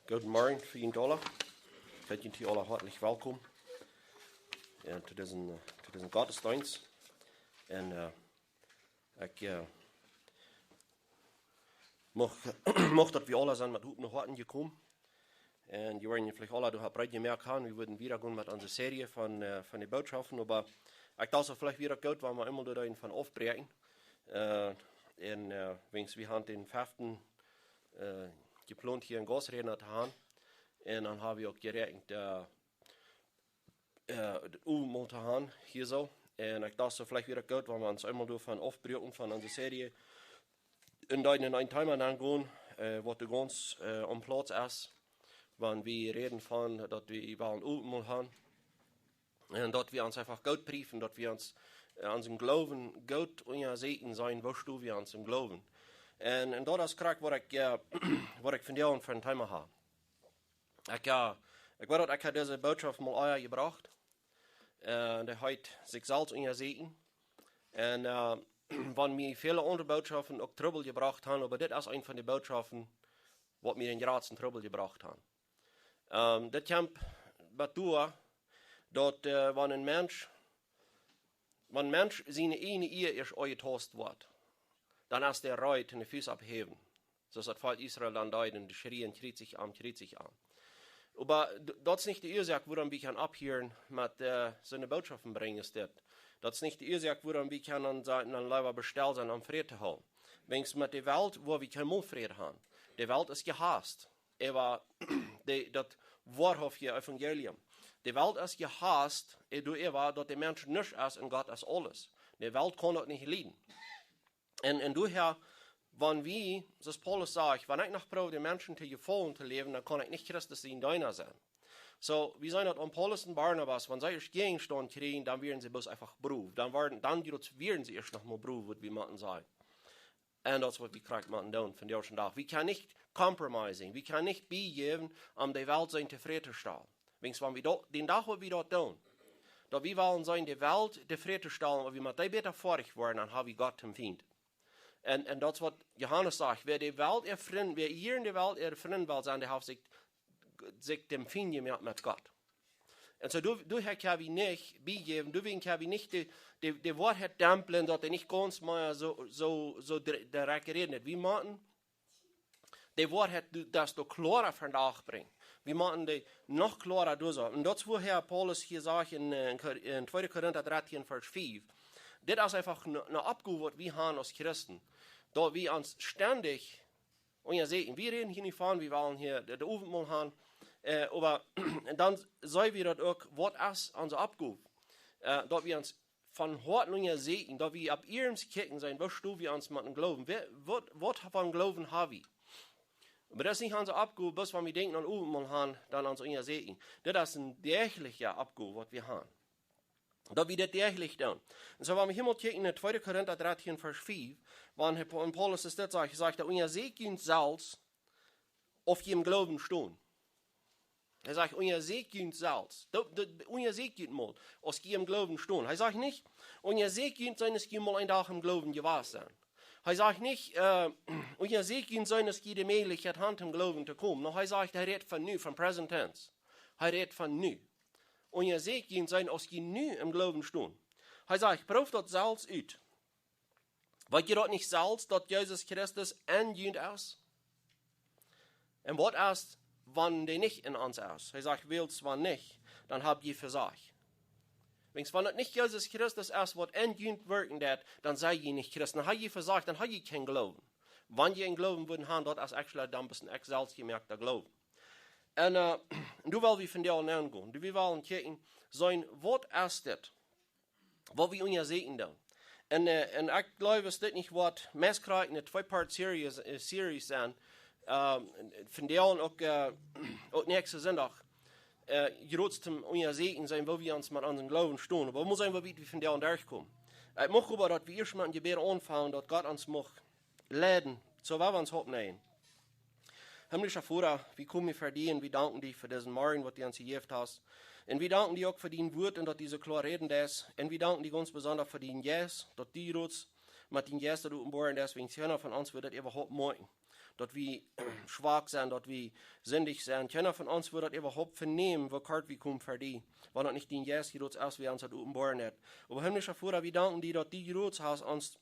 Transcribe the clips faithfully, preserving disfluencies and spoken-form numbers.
Gooden Morjen fa junt aula. Ekj heet junt aula hoatlich welkom, äh, to disen, äh, to disen Gottesdeenst. Un, äh, ekj, äh, mucht, mucht daut wie aula sent met opne Hoaten jekomen. Un jie woaren veleicht aula doa breet jemoakt haben, wie wudden wieda gonen met onse Serie von, äh, von de Bootschoften, oba ekj docht soo veleicht wia daut goot, wan wie eemol doa een von aufbräakjen. Äh, un, äh, wiels wie haben dän feften, äh, jeplont hia een Gausträdna to haben. Un dan haben wie uk jeräakjent, äh, äh, daut Owentmol to haben, hia soo. Un ekj docht soo veleicht wia daut goot, wan wie ons eemol doavon aufbräakjen von onse Serie. Un dan en een Thema aungonen, äh, waut doa gaunz, äh, aum Plauz es, wan wie räden von daut wie wellen Owentmol haben. Un daut wie ons eefach goot priefen, daut wie ons, äh, onsen Gloowen goot unjasäkjen, seenen, woo stonen wie onsen Gloowen. Un, un daut es krakjt waut ekj, äh, waut ekj vondoag fa een Thema hab. Ekj, äh, ekj weet daut ekj hab dise Bootschoft mol ea jebrocht. Äh, dee heet sikj selfst unjasäkjen. Un, äh, wan mie väle aundre Bootschoften uk Trubbel jebrocht haben, oba dit es eent von de Bootschoften, waut mie dän jratsten Trubbel jebrocht haben. Ähm, daut kjemt bat doa, daut, äh, wan een Mensch, wan een Mensch siene ieejne Ea ieescht aunjetaust woat, dan es dee reed un de Fust opphäwen. Soo aus daut Volkj Israel dan deed un dee schrieen: "Kjriezich am, kjriezich am." Oba d-, daut es nich de Uasoak, wuarom wie kjennen opphieren met, äh, soone Bootschoften brinjen aus dit. Daut es nich de Uasoak, wuarom wie kjennen dan sajen, dan leewa bestell sennen, om Fräd to haben. Wiels met de Welt woa wie kjeenmol Fräd haben. De Welt es jehaust äwa de, daut woarhauftje Evangelium. De Welt es jehaust, äh, doaräwa daut de Mensch nuscht es un Gott es aules. De Welt kaun daut nich lieden. Un, un doahäa, wan wie, soo aus Paulus sajcht, wan ekj noch proow de Menschen to jefaulen to läwen, dan kaun ekj nich Christus sien Deena sennen. Soo, wie seenen daut aun Paulus un Barnabas, wan see ieescht Jäajenstaunt kjrieejen, dan wieren see bloos eefach brow. Dan wieren, dan jrods wieren see ieescht noch mol brow, waut wie motten sajen. Un daut es waut wie krakjt motten doonen vondoag dän Dach. Wie kjennen nich compromising, wie kjennen nich biejäwen, om de Welt sennen tofräd to stalen. Wiels wan wie daut, dän Dach waut wie daut doonen, daut wie wellen sennen de Welt tofräd to stalen, oba wie met dee bäta foadich woaren, dan hab wie Gott tom Fient. Un, un daut es waut Johanes sajcht: "Wäa de Welt äa Frint, wäa hia en de Welt äa Frint well sennen, dee haft sikj, sikj däm Fient jemoakt met Gott." Un soo, doa, doa kjenn wie nich biejäwen, doa kjenn wie nich de, de, de Woarheit dämplen, daut dee nich gaunz mea soo, soo, soo dre-, direkt räden. Wie motten de Woarheit du-, desto kloara vondoag brinjen. Wie motten dee noch kloara doa sennen. Un daut es wuarom Paulus hia sajcht en, äh, en Kor-, en tweede Korinta dartieen, Varsch fief. Dit es eefach ne, ne Oppgow, waut wie haben aus Christen. Daut wie ons stendich unjasäkjen. Wie räden hia nich von, wie wellen hia de, de Owentmol haben. Äh, oba dan seenen wie daut uk, waut es onse Oppgow. Äh, daut wie ons von Hoaten unjasäkjen, daut wie opp ieescht kjikjen seenen, woo stonen wie ons met dän Gloowen? Wäa, waut, waut von Gloowen hab wie? Oba daut es nich onse Oppgow, bloos wan wie denkjen aun Owentmol haben, dan ons unjasäkjen. Daut es ne däachliche Oppgow, waut wie haben. Daut wie daut däachlich doonen. Un soo, wan wie hia mol kjikjen en tweede Korinta dartieen, Varsch fief, wan hee, wan Paulus es dit sajcht, sajcht hee: "Unjasäkjt junt selfst, auf jie em Gloowen stonen." Hee sajcht: "Unjasäkjt junt selfst." Daut, daut, unjasäkjt junt mol, auf jie em Gloowen stonen. Hee sajcht nich: "Unjasäkjt junt sennen, auf jie mol een Dach em Gloowen jewast sent." Hee sajcht nich, äh: "Unjasäkjt junt sennen, auf jie de Mäajlichkjeit haben, em Gloowen to komen." Nä, hee sajcht, hee rät von nu, von present tense. Hee rät von nu. "Unjasäkjt junt sennen, auf jie nu em Gloowen stonen." Hee sajcht: "Prooft daut selfst ut. Weet jie daut nich selfst, daut Jesus Christus en junt es? Un waut es, wan dee nich en ons es?" Hee sajcht: "Wiels wan nich, dan hab jie vesajcht." Wiels wan daut nich Jesus Christus es, waut en junt werkjen deit, dan sent jie nich Christen. Dan hab jie vesajcht, dan hab jie kjeen Gloowen. Wan jie een Gloowen wudden haben, daut es actually dan bloos een selfstjemoakta Gloowen. Un, äh, doa well wie vondoag aungonen. Doa wie wellen kjikjen, seenen, waut es dit, waut wie unjasäkjen doonen. Un, äh, un ekj jleew, es dit nich waut meist krakjt ne twee-part series, äh, series sennen, ähm, vondoag uk, äh, uk näakjsten Sindach, äh, jrods toom unjasäkjen seenen, woo wie ons met onsen Gloowen stonen. Oba wie motten seenen, woo wiet wie vondoag derchkomen. Ekj mucht oba, daut wie ieescht met een Jebäd aunfangen, daut Gott ons mucht leiden. Soo, well wie ons oppnämen. Himmlischa Voda, wie komen ver die un wie danken die fa disen Morjen, waut du ons jejäft hast. Un wie danken die uk fa dien Wort un daut du soo kloa räden deist. Un wie danken die gaunz besonda fa dien Jeist, daut du ons met dien Jeist daut openboaren deist, wiels kjeena von ons wudd daut äwahaupt moakjen. daut wie schwak sent, daut wie sindich sent. Kjeena von ons wudd daut äwahaupt venämen, woo kort wie komen fa die, wan daut nich dien Jeist Jrots es, wäa ons daut openboaren deit. Oba himmlischa Voda, wie danken die, daut du Jrots hast ons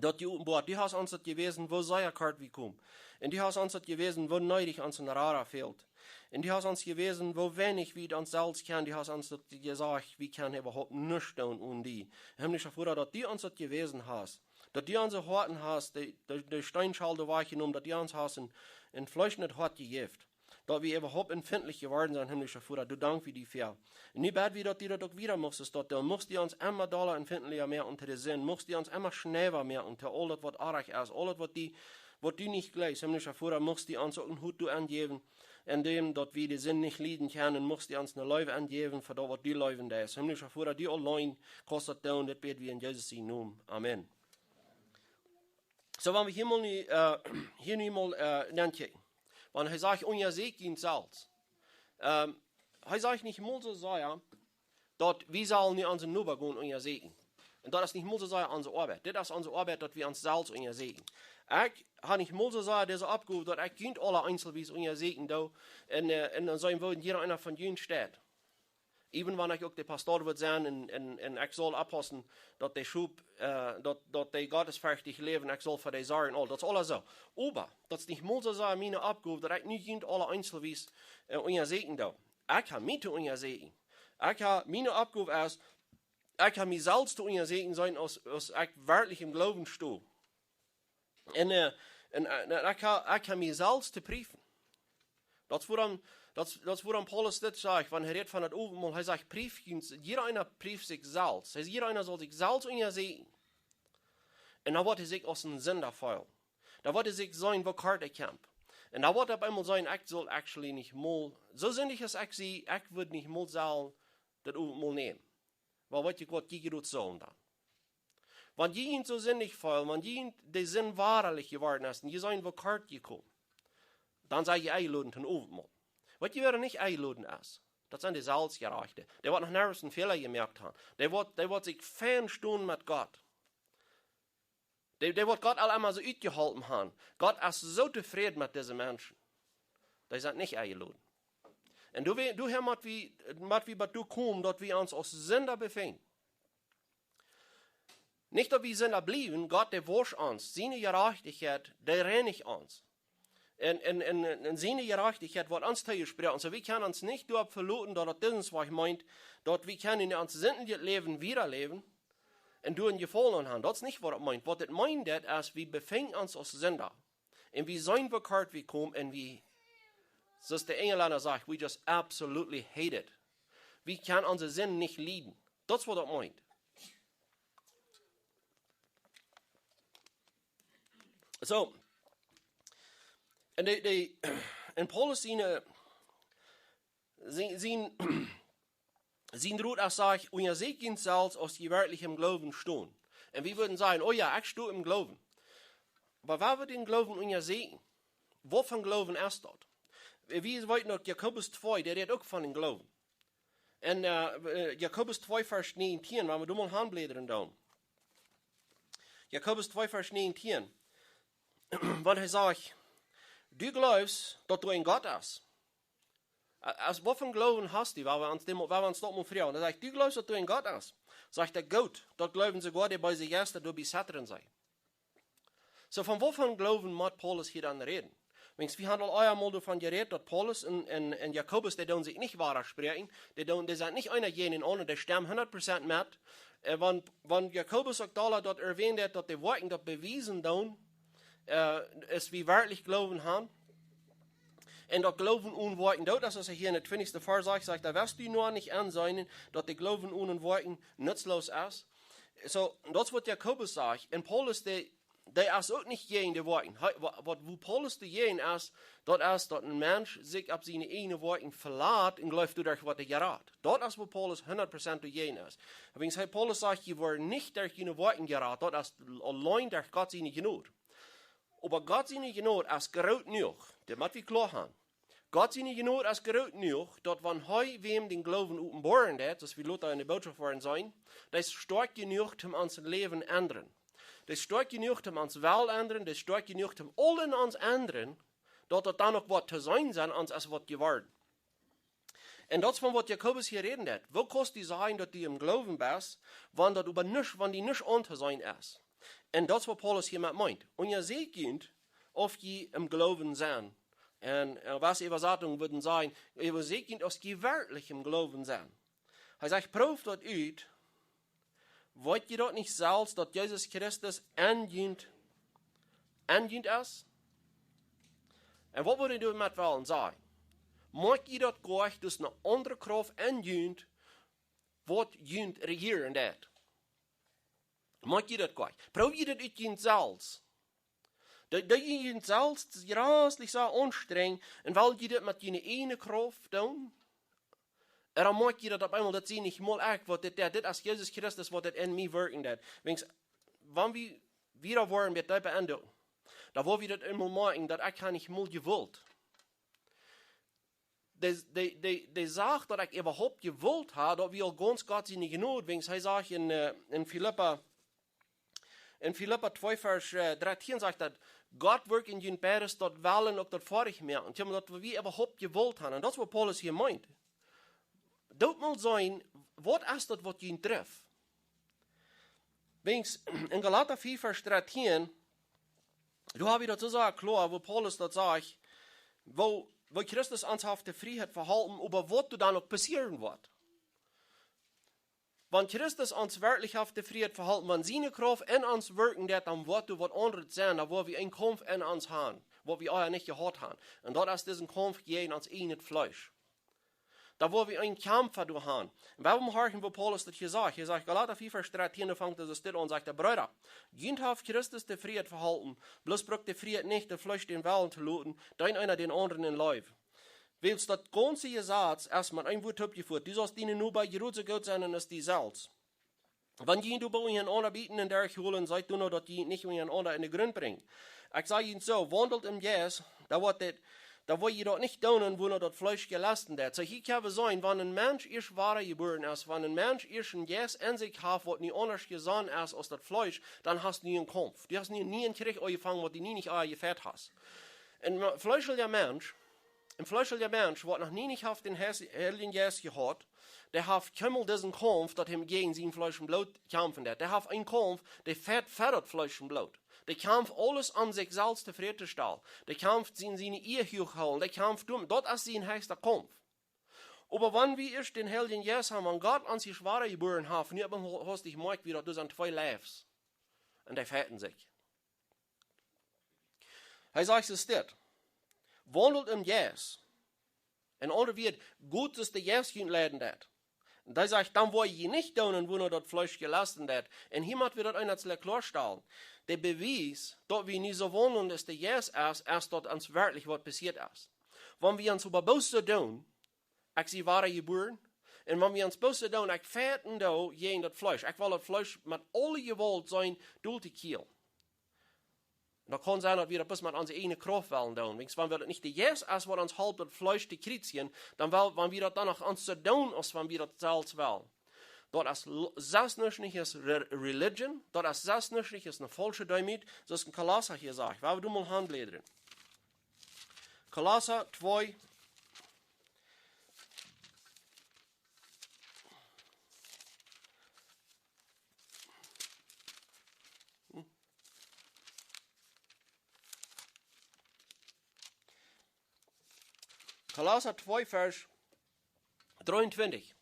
daut jeopenboat. Du hast ons daut jewäsen, woo sea kort wie komen. Un du hast ons daut jewäsen, woo needich ons een Rada fält. Un du hast ons jewäsen, woo weinich wie ons selfst kjennen. Du hast ons daut jesajcht, wie kjennen äwahaupt nuscht doonen onen die. Himmlischa Voda, daut du ons daut jewäsen hast, daut du onse Hoaten hast, de, de, de Steenschal doa wajchjenomen, daut du ons hast een, een fleeschnet Hoat jejäft, daut wie äwahaupt empfintlich jeworden sent, himmlischa Voda. Du, dank wie die väa. Un nu bäd wie, daut du daut uk wieda muchst, daut du muchst die ons emma dolla empfintlicha moaken to de Sind, muchst die ons emma schneewa moaken to aul daut, waut oajch es, aul daut, waut die, waut du nich jlikjst, himmlischa Voda, muchst die ons uk een Hot doa aunjäwen, en däm daut wie de Sind nich lieden kjennen, un muchst die ons eene Leew aunjäwen fa daut, waut du leewen deist. Himmlischa Voda, du auleen kaust daut doonen, dit bäd wie en Jesus sienen Nomen. Amen. Soo, wan wie hia mol nu, äh, hia nu mol, äh, nenkjikjen. Wan hee sajcht, unjasieekjt junt selfst. Ähm, hee sajcht nich mol soo sea, daut wie sellen nu onsen Noba gonen unjasieekjen. Un daut es nich mol soo sea onse Oabeit. Dit es onse Oabeit, daut wie ons selfst unjasieekjen. Ekj hab nich mol soo sea dise Oppgow, daut ekj junt aula eenselwies unjasieekjen doo. Un, äh, un dan sajen wie, jieda eena von junt steit. Even wan ekj uk de Pastor wudd sennen un, un, un ekj saul oppaussen, daut de Schop, äh, daut, daut dee gottesferchtich läwen, ekj saul fa dee sorjen, aul, daut es aules soo. Oba daut es nich mol soo sea miene Oppgow, daut ekj nu junt aula eenselwies, äh, unjasieekjen doo. Ekj hab mie to unjasieekjen. Ekj hab, miene Oppgow es, ekj hab mie selfst to unjasieekjen sennen, aus, aus ekj werkjlich em Gloowen sto. Un, äh, un, äh, ekj hab, ekj hab mie selfst to priefen. Daut es wuarom, daut es, daut es wuarom Paulus dit sajcht, wan hee rät von daut Owentmol, hee sajcht, prieft junt, jieda eena prieft sikj selfst. Hee sajcht, jieda eena saul sikj selfst unjasieekjen. Un dan woat hee sikj aus een Sinda feelen. Dan woat hee sikj seenen, woo kort hee kjemt. Un dan woat hee opp eemol seenen, ekj saul actually nich mol, soo sindich aus ekj sie, ekj wudd nich mol sellen daut Owentmol nämen. Oba weet jie waut, jie doot soo dan. Wan jie junt soo sindich feelen, wan jie junt de Sind woarlich jeworden es, un jie sent woo kort jekomen, dan sie jie enjeloden toom Owentmol. Weet jie, wäa nich enjeloden es? Daut sent de Selfstjerajchte. Dee waut noch nuscht een Fäla jemoakt haben. Dee waut, dee waut sikj fein stonen met Gott. Dee, dee waut Gott aul emol soo utjeholpen haben. Gott es soo tofräd met dise Menschen. Dee sent nich enjeloden. Un doa wie, doa mott wie, mott wie bat doa komen, daut wie ons aus Sinda befinjen. Nich daut wie Sinda bliewen, Gott, dee wosch ons. Siene Jerajchtichkjeit, dee reinicht ons. Un, un, un, un siene Jerajchtichkjeit woat ons toojesproaken. Soo, wie kjennen ons nich doaropp veloten, daut daut dit es, waut meent, daut wie kjennen en ons sindlichet Läwen wieda läwen un doa een Jefaulen haben. Daut es nich, waut daut meent. Waut daut meent, daut es, wie befinjen ons aus Sinda. Un wie sent woo kort wie komen un wie, soo aus de Enjlenda sajcht, we just absolutely hate it. Wie kjennen onse Sind nich lieden. Daut es, waut daut meent. Soo. Un dee, dee, un Paulus siene, sien, sien, sien Rot es, sajcht, unjasieekjt junt selfst, aus jie werkjlich em Gloowen stonen. Un wie wudden sajen, oh jo, ekj sto em Gloowen. Oba woo woat dän Gloowen unjasieekjen? Waut fa Gloowen es daut? Wie weeten uk, Jakobus twee, dee rät uk von dän Gloowen. Un, äh, äh, Jakobus twee, Varsch näajentieen, wan wie doa mol aunbläden dan. Jakobus twee, Varsch näajentieen. Wan hee sajcht, du jleefst, daut doa een Gott es. Ä-, aus waut fa Gloowen hast du, wan wie ons dän mol, wan wie ons daut mol froagen. Dan sajcht, du jleefst, daut doa een Gott es. Sajcht hee, goot, daut jleewen soogoa de beese Jeista, doabie zetren see. Soo, von waut fa Gloowen mott Paulus hia dan räden? Wiels wie haben aul eemol doavon jerät, daut Paulus un, un, un Jakobus, dee doonen sikj nich wadaspräakjen, dee doonen, dee sent nich eena jäajen dän aundren, dee stemmen hundat Prozent met. Äh, wan, wan Jakobus uk doa daut erwähnt haft, daut de Woakjen daut bewiesen doonen, äh, aus wie werkjlich Gloowen haben. Un daut Gloowen onen Woakjen doot, daut es, aus hee hia en dän twintichsten Varsch sajcht, sajcht, doa woascht du noch nich enseenen, daut de Gloowen onen Woakjen nutzlos es. Soo, daut es, waut Jakobus sajcht. Un Paulus, dee, dee es uk nich jäajen de Woakjen. Hee, wa-, waut, wua Paulus doajäajen es, daut es, daut een Mensch sikj opp siene ieejne Woakjen velat un jleeft, doaderch woat hee jerat. Daut es, wua Paulus hundat Prozent doajäajen es. Wiels hee, Paulus sajcht, jie woaren nich derch june Woakjen jerat, daut es auleen derch Gott siene Jnod. Oba Gott siene Jnod es groot jenuach, daut mott wie kloa haben. Gott siene Jnod es groot jenuach, daut wan hee wäm dän Gloowen openboaren deit, soo aus wie lota en de Bootschoft woaren seenen, daut es stoakj jenuach, om ons Läwen endren. Dee es stoakj jenuach om ons Well endren, dee es stoakj jenuach om aul en ons endren, daut daut dan uk waut to seenen sent, ons es waut jeworden. Un daut es von waut Jakobus hia räden deit. Woo kaust du sajen daut du em Gloowen best, wan daut oba nich, wan die nich auntoseenen es? Un daut es waut Paulus hia met meent. Unjasäkjt, auf jie em Gloowen sent. Un, äh, waut Äwasatunk wudd sajen, unjasäkjt, auf jie werkjlich em Gloowen sent. Hee sajcht, proowt daut ut. Weet jie daut nich selfst, daut Jesus Christus en junt, en junt es? Un waut wudd hee doamet wellen sajen? Moakt jie daut goa nich, daut es eene aundre Krauft en junt, waut junt rejieren deit? Moakt jie daut goa nich? Proowt jie daut ut junt selfst? Daut, daut jie junt selfst jreslich soo aunstrenjen un well jie daut met june ieejne Krauft doonen? Un dan moakt jie daut opp eemol, daut sie nich mol ekj, waut dit deit, dit es Jesus Christus, waut dit en mie werkjen deit. Wiels, wan wie wieda woaren met dee beenden, dan woa wie daut eemol moakjen, daut ekj ha nich mol jewult. Dee, dee, dee, dee Sach, daut ekj äwahaupt jewult ha, daut wia aul gaunz Gott siene Jnod, wiels hee sajcht en, äh, en Filippa, en Filippa twee Varsch, äh, dartieen sajcht daut, Gott werkjt en junt beides, daut Wellen uk daut Foadich moaken. Un daut wie äwahaupt jewult han. Un daut es waut Paulus hia meent. Doot mol seenen, waut es daut, waut junt drift? Wiels, en Galata vea Varsch dartieen, doa ha wie daut soo kloa, woo Paulus daut sajcht, woo, woo Christus ons haft de Frieheit vehalpen, oba waut doa dan uk passieren woat. Wan Christus ons werkjlich haft de Frieheit vehalpen, wan siene Krauft en ons werkjen deit, dan woat doa waut aundret sennen, dan woa wie een Kaumf en ons han, waut wie ea nich jehaut han. Un daut es disen Kaumf jäajen ons ieejnet Fleesch. Dan woa wie een Kaumf doa han. Un wuarom horchen wie Paulus daut hia sajcht? Hia sajcht Galata vea Varsch dartieen, doa fangt daut soo aun, sajcht hee: Breeda, junt haft Christus de Frieheit vehalpen, bloos brukt de Frieheit nich, daut Fleesch dän Wellen to loten, deent eena dän aundren en Leew. Wiels daut gaunze Jesaz es met een Wuat oppjefoat: Du saust dienen Noba jrod soo goot sennen aus die selfst. Wan jie doa unjarenaunda bieten un derchhoolen, seet doano, daut jie nich unjarenaunda en de Grunt brinjen. Ekj saj junt soo, waundelt em Jeist, dan woat dit, dan woa jie daut nich doonen, wua daut Fleesch jelusten deit. Soo, hia kjenn wie seenen, wan een Mensch ieescht wada jebuaren es, wan een Mensch ieescht een Jeist en sikj haft, waut nu aundasch jesonnen es aus daut Fleesch, dan hast du nu een Kaumf. Du hast nu, nu een Kjrich aunjefongen, waut du nu nich aul jefajcht hast. Een me-, fleeschelja Mensch, een fleeschelja Mensch, waut noch nie nich haft dän Heil-, Heiljen Jeist jehaut, dee haft kjeenmol disen Kaumf, daut hee jäajen sien Fleesch un Bloot kjamfen deit. Dee haft een Kaumf, dee fajcht fa daut Fleesch un Bloot. Dee kjamft aules om sikj selfst tofräd to stalen. Dee kjamft sien, siene Ea huach hoolen. Dee kjamft doamet. Daut es sien hechsta Kaumf. Oba wan wie ieescht dän Heiljen Jeist han, wan Gott ons ieescht wada jebuaren haft, nu opp eemol haust du jemoakjt, woo daut doa sent twee Leifs. Un dee fajchten sikj. Hee sajcht soo dit: Waundelt em Jeist. En aundre Wieed, goot es de Jeist, dee junt leiden deit. Un hee sajcht, dan woa jie nich doonen, wua daut Fleesch jelusten deit. Un hia mott wie daut eent kloastalen. De Bewies, daut wie nu soo waundlen aus de Jeist es, es daut ons werkjlich waut passieet es. Wan wie ons oba bloos soo doonen, ekj sie wada jebuaren, un wan wie ons bloos soo doonen, ekj fajcht doa jäajen daut Fleesch, ekj well daut Fleesch met aule Jewault seenen doot to kjrieen. Un daut kaun sennen, daut wie daut bloos met onse ieejne Krauft wellen doonen. Wiels wan wie daut nich de Jeist es, waut ons halpt, daut Fleesch to kjrieen, dan well, wan wie daut dan noch ons soo doonen, aus wan wie daut selfst wellen. Daut es l-, sest nuscht nich aus Re-, Religion, daut es sest nuscht nich aus eene faulsche Deemoot, soo aus en Kolossa hia sajcht. Woa wie doa mol han bläden. Kolossa twee. Kolossa twee, Varsch dreeuntwintich.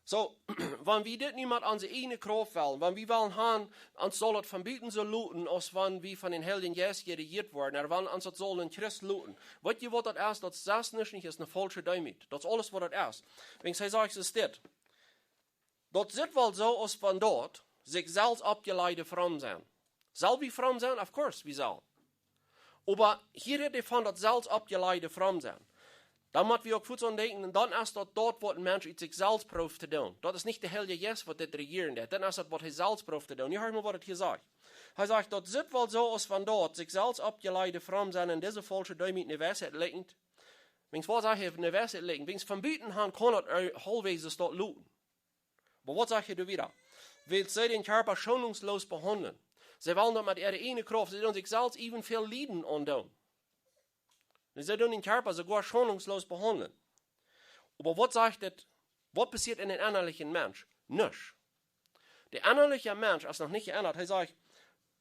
Soo, wan wie dit nu met onse ieejne Krauft wellen, wan wie wellen han, ons saul daut von buten soo loten, aus wan wie von dän Heiljen Jeist jerejieet woaren, ooda wan ons daut saul een Christ loten. Weet jie waut daut es? Daut es sest nuscht nich aus eene faulsche Deemoot. Daut es aules waut daut es. Wiels hee sajcht, es dit. Daut sitt woll soo aus wan daut sikj selfst oppjeleide fromm sent. Sell wie fromm sennen? Of course, wie sellen. Oba hia rät hee von daut selfst oppjeleide fromm sennen. Dan mott wie uk fuaz aun denkjen, un dan es daut daut, waut een Mensch ut sikj selfst prooft to doonen. Daut es nich de Heilje Jeist, waut dit rejieren deit. Dan es daut, waut hee selfst prooft to doonen. Nu hia mol, waut hee hia sajcht. Hee sajcht, daut sitt woll soo aus wan daut sikj selfst oppjeleide fromm sennen un dise faulsche Deemoot ne Weisheit likjent. Wiels waut sajcht hee, ne Weisheit likjent? Wiels von buten han kaun daut, äh, haulfwäajes daut loten. Oba waut sajcht hee doa wieda? Wiels see dän Kjarpa schonungslos behaundlen. See wellen daut met äare ieejne Krauft, see doonen sikj selfst äwent väl Lieden aundoonen. Un see doonen dän Kjarpa soogoa schonungslos behaundlen. Oba waut sajcht daut, waut passieet en dän ennalichen Mensch? Nuscht. De ennalje Mensch es noch nich jeendat. Hee sajcht,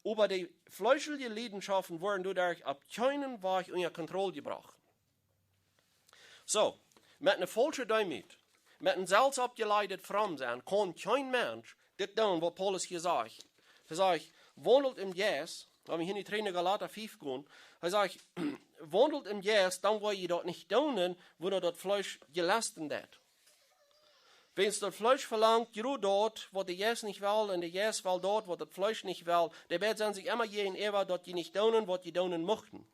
oba de fleeschelje Leidenschaften woaren doaderch opp kjeenen Wajch unja Kontroll jebrocht. Soo, met eene faulsche Deemoot, met een selfst oppjelajchtet Frommsennen, kaun kjeen Mensch dit doonen, waut Paulus hia sajcht. Hee sajcht, waundelt em Jeist, wan wie hia nu trigj no Galata fief gonen, hee sajcht, waundelt em Jeist, dan woa jie daut nich doonen, wua daut Fleesch jelusten deit. Wiels daut Fleesch velangt jrod daut, waut de Jeist nich well, un de Jeist well daut, waut daut Fleesch nich well. Dee beid sent sikj emma jäajenäwa, daut jie nich doonen, waut jie doonen muchten.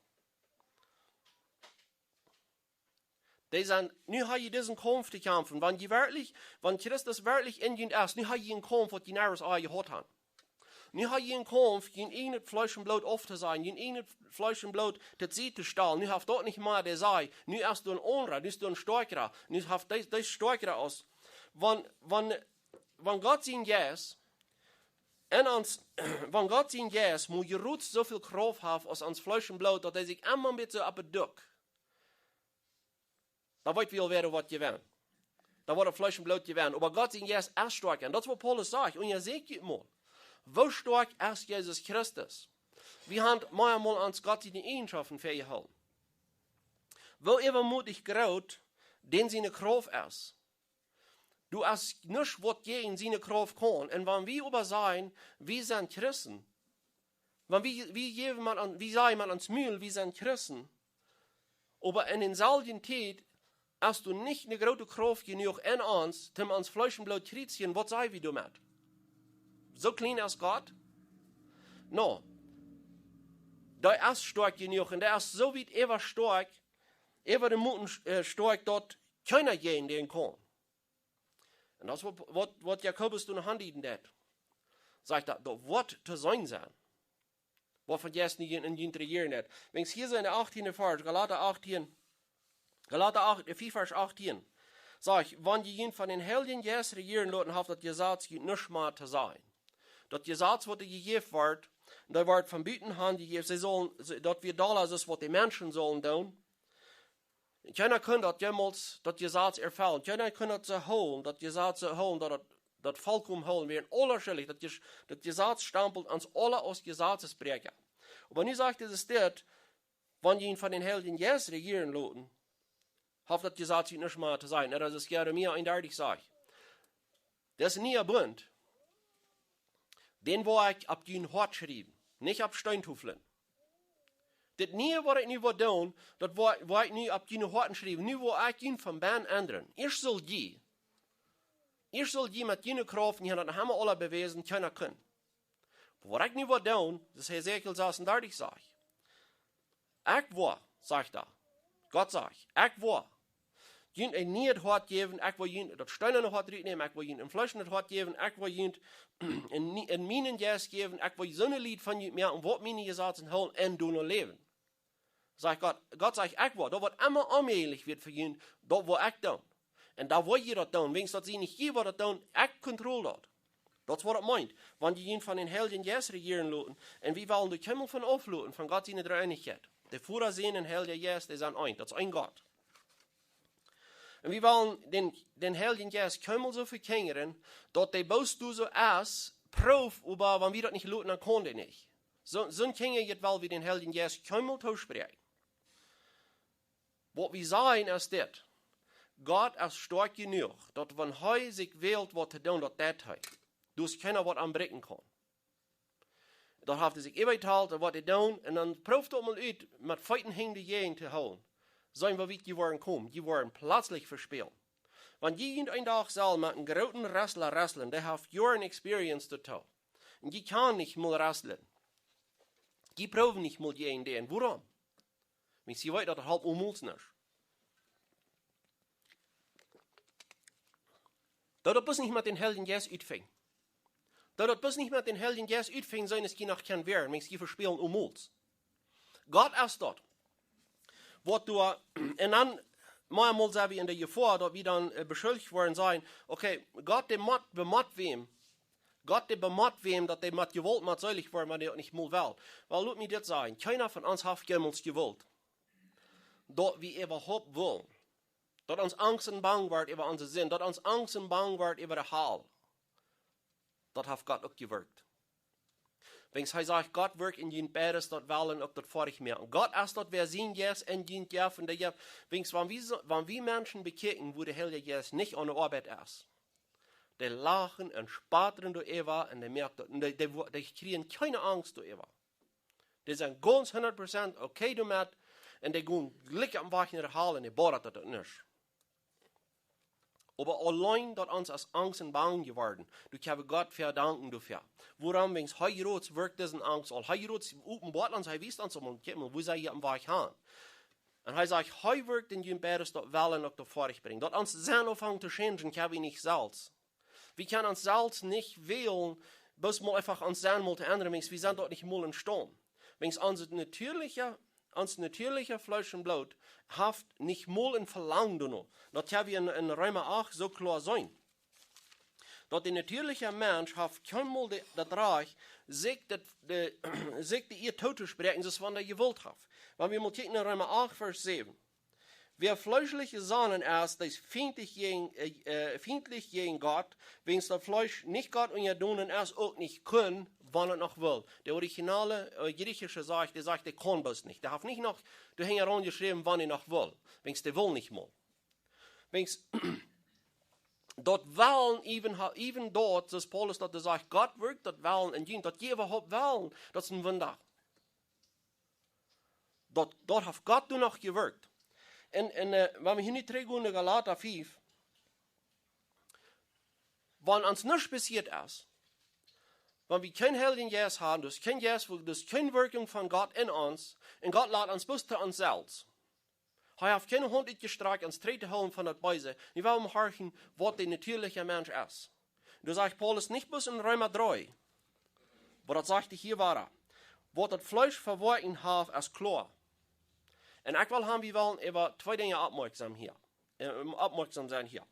Dee sent, nu ha jie disen Kaumf to kjamfen. Wan jie werkjlich, wan Christus werkjlich en junt es, nu ha jie een Kaumf, waut jie niemols aul jehaut haben. Nu ha jie een Kaumf, jun ieejnet Fleesch un Bloot auftosajen, jun ieejnet Fleesch un Bloot to Sied to stalen. Nu haft daut nich mea de Saj, nu es doa een aundra, nu es doa een stoakjra, nu haft dee, dee stoakjra aus. Wan, wan, wan Gott sien Jeist en ons, wan Gott sien Jeist mau jrod soo väl Krauft haft aus ons Fleesch un Bloot, daut hee sikj emma een bät soo opp de Duk, dan weet wie aul, wäa waut jewant. Dan woat daut Fleesch un Bloot jewennen. Oba Gott sien Jeist es stoakj. Un daut es, waut Paulus sajcht. Unjasäkjt junt mol. Woo stoakj es Jesus Christus? Wie haben mau mol ons Gott siene Eajenschoften väajehoolen. Woo äwamootich groot dän siene Krauft es. Doa es nuscht, waut jäajen siene Krauft kaun. Un wan wie oba sajen, wie sent Christen, wan wie, wie jäwen mau aun, wie sajen mau aun ons Mul, wie sent Christen, oba en dänselwjen Tiet es doa nich eene groote Krauft jenuach en ons, om ons Fleesch un Bloot to kjrieen, waut saj wie doamet? Soo kjlien es Gott? No. Dee es stoakj jenuach un dee es soo wiet äwa stoakj, äwa de Moten, äh, stoakj, daut kjeena jäajen dän kaun. Un daut es waut, waut, waut Jakobus doa aundieden deit. Sajcht daut, daut woat to seenen sennen. Waut fa Jeist nu en, en junt rejieren deit. Wiels hia sent de achttiende Varsch, Galata achtieen, Galata acht, äh, fief Varsch achtieen. Sajcht, wan jie junt von dän Heiljen Jeist rejieren loten, haft daut Jesaz junt nuscht mea to sajen. Daut Jesaz, waut doa jejäft wort, daut wort von buten han jejäft, see sullen, see, daut wia dolla aus waut de Menschen sullen doonen. Kjeena kunn daut jemols, daut Jesaz erfellen. Kjeena kunn daut soo hoolen, daut Jesaz soo hoolen, daut daut, daut volkomen hoolen. Wie sent aula schuldich. Daut Jes-, daut Jesaz stampelt ons aula aus Jesazesbräakja. Oba nu sajcht hee dit, wan jie junt von dän Heiljen Jeist rejieren loten, haft daut Jesaz junt nuscht mea to sajen. Daut es Jeremia eenundartich sajcht. Daut es een niea Bunt. Dän woa ekj opp jun Hoat schriewen, nich opp Steentoflen. Dit niee, waut ekj nu woa doonen, daut woa, woa ekj nu opp june Hoaten schriewen. Nu woa ekj junt von bennen endren. Ieescht sull jie, ieescht sull jie met june Krauft, jie haben daut emma aula bewäsen, kjeena kunn. Oba waut ekj nu woa doonen, daut es Hesekiel sasuntachtig sajcht. Ekj woa, sajcht hee, Gott sajcht, ekj woa junt een nieet Hoat jäwen, ekj woa junt daut steenane Hoat rutnämen, ekj woa junt een fleeschnet Hoat jäwen, ekj woa junt een nie-, een mienen Jeist jäwen, ekj woa soone Lied von junt moaken, waut miene Jesazen hoolen un doano läwen. Sajcht Gott, Gott sajcht, ekj woa, daut waut emma onmäajlich woat fa junt, daut woa ekj doonen. Un dan woa jie daut doonen, wiels daut sie nich jie, waut daut doonen, ekj kontroll daut. Daut es waut et meent, wan jie junt von dän Heiljen Jeist rejieren loten, un wie wellen doa kjeenmol von aufloten, von Gott siene Dreeeenichkjeit. De Voda, Sän un Heilja Jeist, dee sent eent, daut es een Gott. Un wie wellen dän, dän Heiljen Jeist kjeenmol soo vekjinjren, daut dee bloos doa soo es, Proow, oba wan wie daut nich loten, dan kaun dee nich. Soo, soon Kjinja jeit, well wie dän Heiljen Jeist kjeenmol toospräakjen. Waut wie sajen es dit. Gott es stoakj jenuach, daut wan hee sikj wält waut to doonen, daut deit hee. Doa es kjeena waut am bräakjen kaun. Daut haft hee sikj äwajetolt, daut woat hee doonen, un dan proow daut mol ut, met Feet un Henj de Jäajent to hoolen. Seenen, woo wiet jie woaren komen, jie woaren pletslich vespälen. Wan jie junt een Dach sellen met een grooten Wrestler wrestlen, dee haft Joaren Experience doatoo. Un jie kjennen nich mol wrestlen. Jie proowen nich mol jäajen dän. Wuarom? Wiels jie weeten, daut halpt onmols nuscht. Daut daut bloos nich met dän Heiljen Jeist utfinjen. Daut daut bloos nich met dän Heiljen Jeist utfinjen, sent es jie noch kjennen wäaren, wiels jie vespälen onmols. Gott es daut. Waut doa, un dan, mau mol sent wie en de Jefoa, daut wie dan, äh, beschuldicht woaren, sajen, okay, Gott, dee mott, bemott wäm. Gott, dee bemott wäm, daut dee met Jewault mott seelich woaren, wan dee daut nich mol well. Well, lot mie dit sajen. Kjeena von ons haft jemols jewult, daut wie äwahaupt wullen, daut ons Angst un Bang wort äwa onse Sind, daut ons Angst un Bang wort äwa de Hal. Daut haft Gott uk jewirkt. Wiels hee sajcht, Gott wirkjt en junt beides, daut Wellen uk daut Foadich moaken. Gott es daut, wäa sien Jeist en junt jeft un dee jeft. Wiels wan wie, so- wan wie Menschen bekjikjen, wua de Heilje Jeist nich aun de Oabeit es, dee lachen un spotten doaräwa un dee moaken daut, un dee, dee, wo- dee kjrieen kjeene Angst doaräwa. Dee sent gaunz hundat Prozent okay doamet un dee gonen jlikj aum Wajch no de Hal un dee bodat daut nich. Oba auleen daut ons es Angst un Bang jeworden, doa kjenn wie Gott fa danken doafäa. Wuarom? Wiels hee jrods wirkjt dise Angst aul. Hee jrods openboat ons, hee wiest ons om, kjikj mol, wua see hia aum Wajch gonen. Un hee sajcht, hee wirkjt en junt beides, daut Wellen uk daut Foadich brinjen. Daut ons Senn aunfangen to changen, kjenn wie nich selfst. Wie kjennen ons selfst nich wälen, bloos mol eefach ons Senn mol to endren, wiels wie sent daut nich mol em Staund. Wiels ons natieeliche, ons natieeliche Fleesch un Bloot haft nich mol een Velangen doano. Daut kjenn wie en, en Reema acht soo kloa seenen. Daut de natieelje Mensch haft kjeenmol de, daut Rajcht, sikj daut, de, sikj de Ea tootospräakjen, soo aus wan hee jewult haft. Wan wie mol kjikjen no Reema acht, Varsch säwen. Wäa fleeschlich jesonnen es, dee es fientlich jäajen, äh, äh, fientlich jäajen Gott, wiels daut Fleesch nich Gott unjadonen es, uk nich kunn, wan et noch well. De originale, äh, griechische sajcht, dee sajcht, dee kaun bloos nich. Dee haft nich noch doahinjaraun jeschräwen, wan hee noch well. Wiels dee well nich mol. Wiels daut Wellen äwen ha-, äwen daut, soo aus Paulus daut sajcht, Gott wirkjt daut Wellen en junt, daut jie äwahaupt wellen, daut es een Wunda. Daut, daut haft Gott doa noch jewirkt. Un, un, äh, wan wie hia nu trigjgonen no Galata fief, wan ons nuscht passieet es, wan wie kjeen Heiljen Jeist haben, dus kjeen Jeist, dus kjeen Wirkjunk von Gott en ons, un Gott lat ons bloos to ons selfst. Hee haft kjeene Haunt utjestrakjt, ons trigj to hoolen von daut Beese. Nu well wie horchen, waut de natieelje Mensch es. Doa sajcht Paulus nich bloos en Reema dree, oba daut sajcht hee hia wieda. Waut daut Fleesch fa Woakjen haft, es kloa. Un ekj well haben, wie wellen äwa twee Dinja oppmoakjsom hia, äh, oppmoakjsom sennen hia.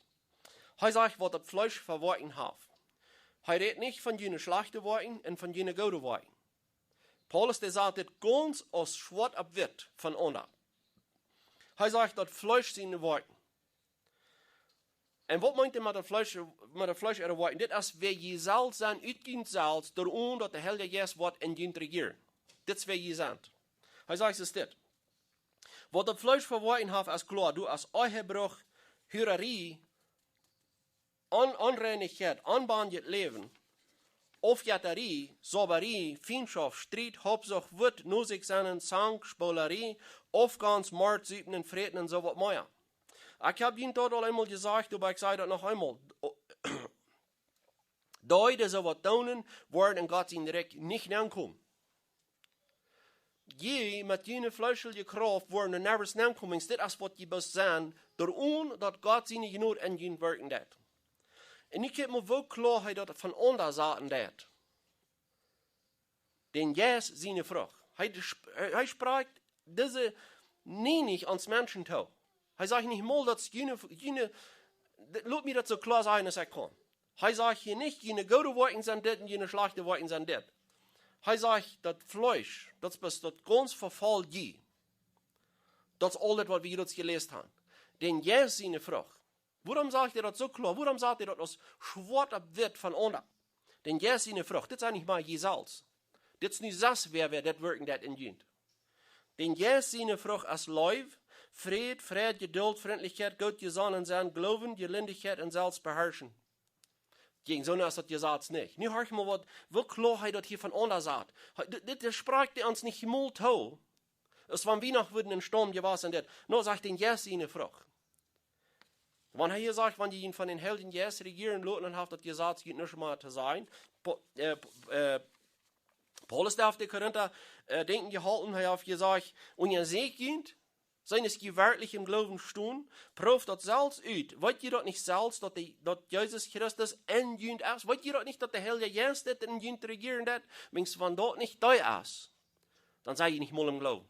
Hee sajcht, waut daut Fleesch fa Woakjen haft. Hee rät nich von june schlajchte Woakjen un von june goode Woakjen. Paulus, dee sajcht dit gaunz aus schwoat opp witt von aunda. Hee sajcht daut Fleesch siene Woakjen. Un waut meent hee met daut Fleesch, met daut Fleesch äare Woakjen? Dit es wäa jie selfst sent, ut junt selfst, doaromm daut de Heilje Jeist woat en junt rejieren. Dit es wäa jie sent. Hee sajcht, es dit. Waut daut Fleesch fa Woakjen haft, es kloa, doa es Ehebruch, Hurarie, On-, Onreinichkjeit, onbendjet Läwen, Aufjettarie, Zaubarie, Fientschoft, Striet, Haupsucht, Wut, no sikj sennen, Zank, Spolarie, Aufgonst, Mort, Supen un Fräten un soo waut mea. Ekj hab junt daut aul eemol jesajcht, oba ekj saj daut noch eemol. Dee, dee soo waut doonen, woaren en Gott sien Rikj nich nenkomen. Jie met june fleeschelje Krauft woaren doa never nenkomen, dit es waut jie bloos sent, doaromm daut Gott siene Jnod en junt wirkjen deit. Un nu kjikj mol, woo kloa hee daut von aunda saten deit. Dän Jeist siene Frucht. Hee, sp-, hee, hee sprakjt dise nie nich ons Menschen too. Hee sajcht nich mol, daut es june, june, d-, lot mie daut soo kloa sajen aus ekj kaun. Hee sajcht hia nich, june goode Woakjen sent dit un june schlajchte Woakjen sent dit. Hee sajcht, daut Fleesch, daut es bloos daut gaunz vefaul jie. Daut es aul daut, waut wie hia jeläst haben. Dän Jeist siene Frucht. Wuarom sajcht hee daut soo kloa? Wuarom sajcht hee daut aus schwoat opp witt von aunda? Dän Jeist siene Frucht, dit sent nich mea jie selfst. Dit es nu sest wäa, wäa dit wirkjen deit en junt. Dän Jeist siene Frucht es Leew, Fräd, Freid, Jeduld, Frintlichkjeit, goot jesonnen sennen, Gloowen, Jelindichkjeit un Selfstbeharschen. Jäajen soone es daut Jesaz nich. Nu horch mol waut, woo kloa hee daut hia von aunda sajcht. Hee, dit, dit, dit sprakjt hee ons nich mol too. Aus wan wie noch wudden em Staund jewast sennen, dit. Nu sajcht dän Jeist siene Frucht. Wan hee hia sajcht, wan jie junt von dän Heiljen Jeist rejieren loten, dan haft daut Jesaz junt nuscht mea to sajen. Po-, äh, p-, äh, Paulus, dee haft de Korinta, äh, denkjen jeholpen, hee haft jesajcht, unjasäkjt junt, seenen es jie werkjlich em Gloowen stonen, prooft daut selfst ut. Weet jie daut nich selfst, daut de, daut Jesus Christus en junt es? Weet jie daut nich, daut de Heilje Jeist dit en junt rejieren deit? Wiels wan daut nich dee es, dan sent jie nich mol em Gloowen.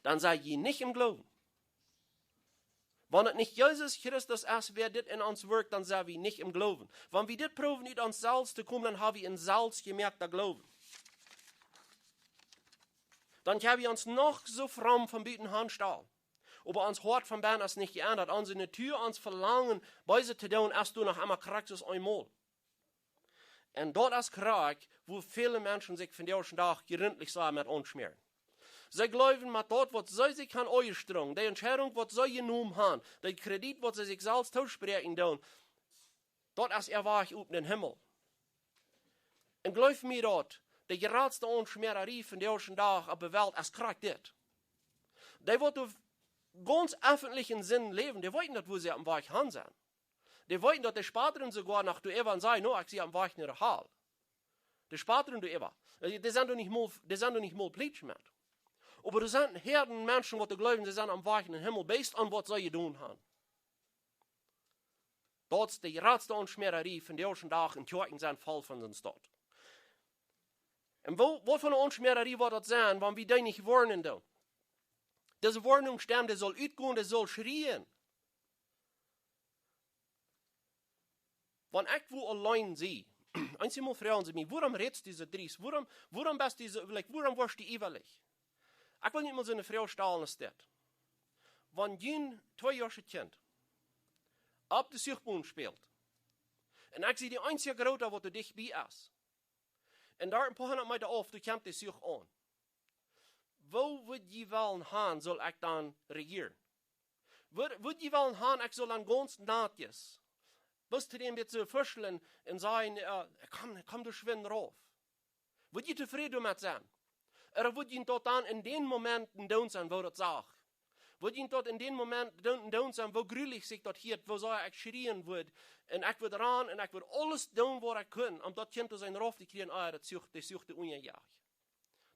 Dan sent jie nich em Gloowen. Wan et nich Jesus Christus es, wäa dit en ons wirkjt, dan sent wie nich em Gloowen. Wan wie dit proowen ut ons selfst to komen, dan ha wie en selfstjemoakta Gloowen. Dan kjenn wie ons noch soo fromm von buten hanstalen, oba ons Hoat von bennen es nich jeendat. Onse Natua, ons Velangen, Beeset to doonen, es doa noch emma krakjt soo aus eemol. Un daut es krakjt, wua väle Menschen sikj vondoag dän Dach jrintlich soo met aunschmäaren. See jleewen, met daut, waut see sikj han aunjestrungen, de Entscheidunk, waut see jenomen han, de Kredit, waut see sikj selfst toospräakjen doonen, daut es äa Wajch opp dän Himmel. Un jleew mie daut, de jratste Aunschmäararie vondoag dän Dach opp de Welt es krakjt dit. Dee, waut doa gaunz effentlich en Sind läwen, dee weeten daut, wua see oppem Wajch han sent. Dee weeten daut, dee spotten soogoa noch doaräwa un sajen: "No, ekj sie oppem Wajch no de Hal." Dee spotten doaräwa. Dee, dee sent doa nich mol, dee sent doa nich mol pleetsch met. Oba doa sent Häaden Menschen, waut doa jleewen, see sent oppem Wajch en dän Himmel, based on waut see jedonen han. Daut es de jratste Aunschmäararie vondoag dän Dach, un Kjoakjen sent voll von soon Stoff. Un woo, waut fa eene Aunschmäararie woat daut sennen, wan wie dee nich woarnen doonen? Dise Woarnungsstemm, dee saul utgonen, dee saul schrieen. Wan ekj woo auleen sie, eenjemol froagen see mie: "Wuarom rätst du soo driest? Wuarom, wuarom best du soo, like, wuarom woascht du iewrich?" Ekj well junt mol soone Froag stalen aus dit. Wan jun tweejoaschet Kjint opp de Zuchbon spält, un ekj sie de eensje Groota, waut doa dicht bie es, un doa een poa hundat Meeta auf, doa kjemt de Zuch aun, woo wudd jie wellen han, saul ekj dan reagieren? Wudd, wudd jie wellen han, ekj saul dan gaunz natjes, bloos to däm bät soo fuschlen un sajen: "Äh, komm, komm, du schwind rauf"? Wudd jie tofräd doamet sennen? Ooda wudd jie daut dan en dän Moment doonen sennen, woo daut sach? Wudd jie daut en dän Moment doonen, doonen sennen, woo jrulich sikj daut hieet, woo sea ekj schrieen wudd, un ekj wudd rannen un ekj wudd aules doonen, waut ekj kunn, om daut Kjint to seenen rauf to kjrieen, ea daut Zuch, de Zuch doa unja jeit?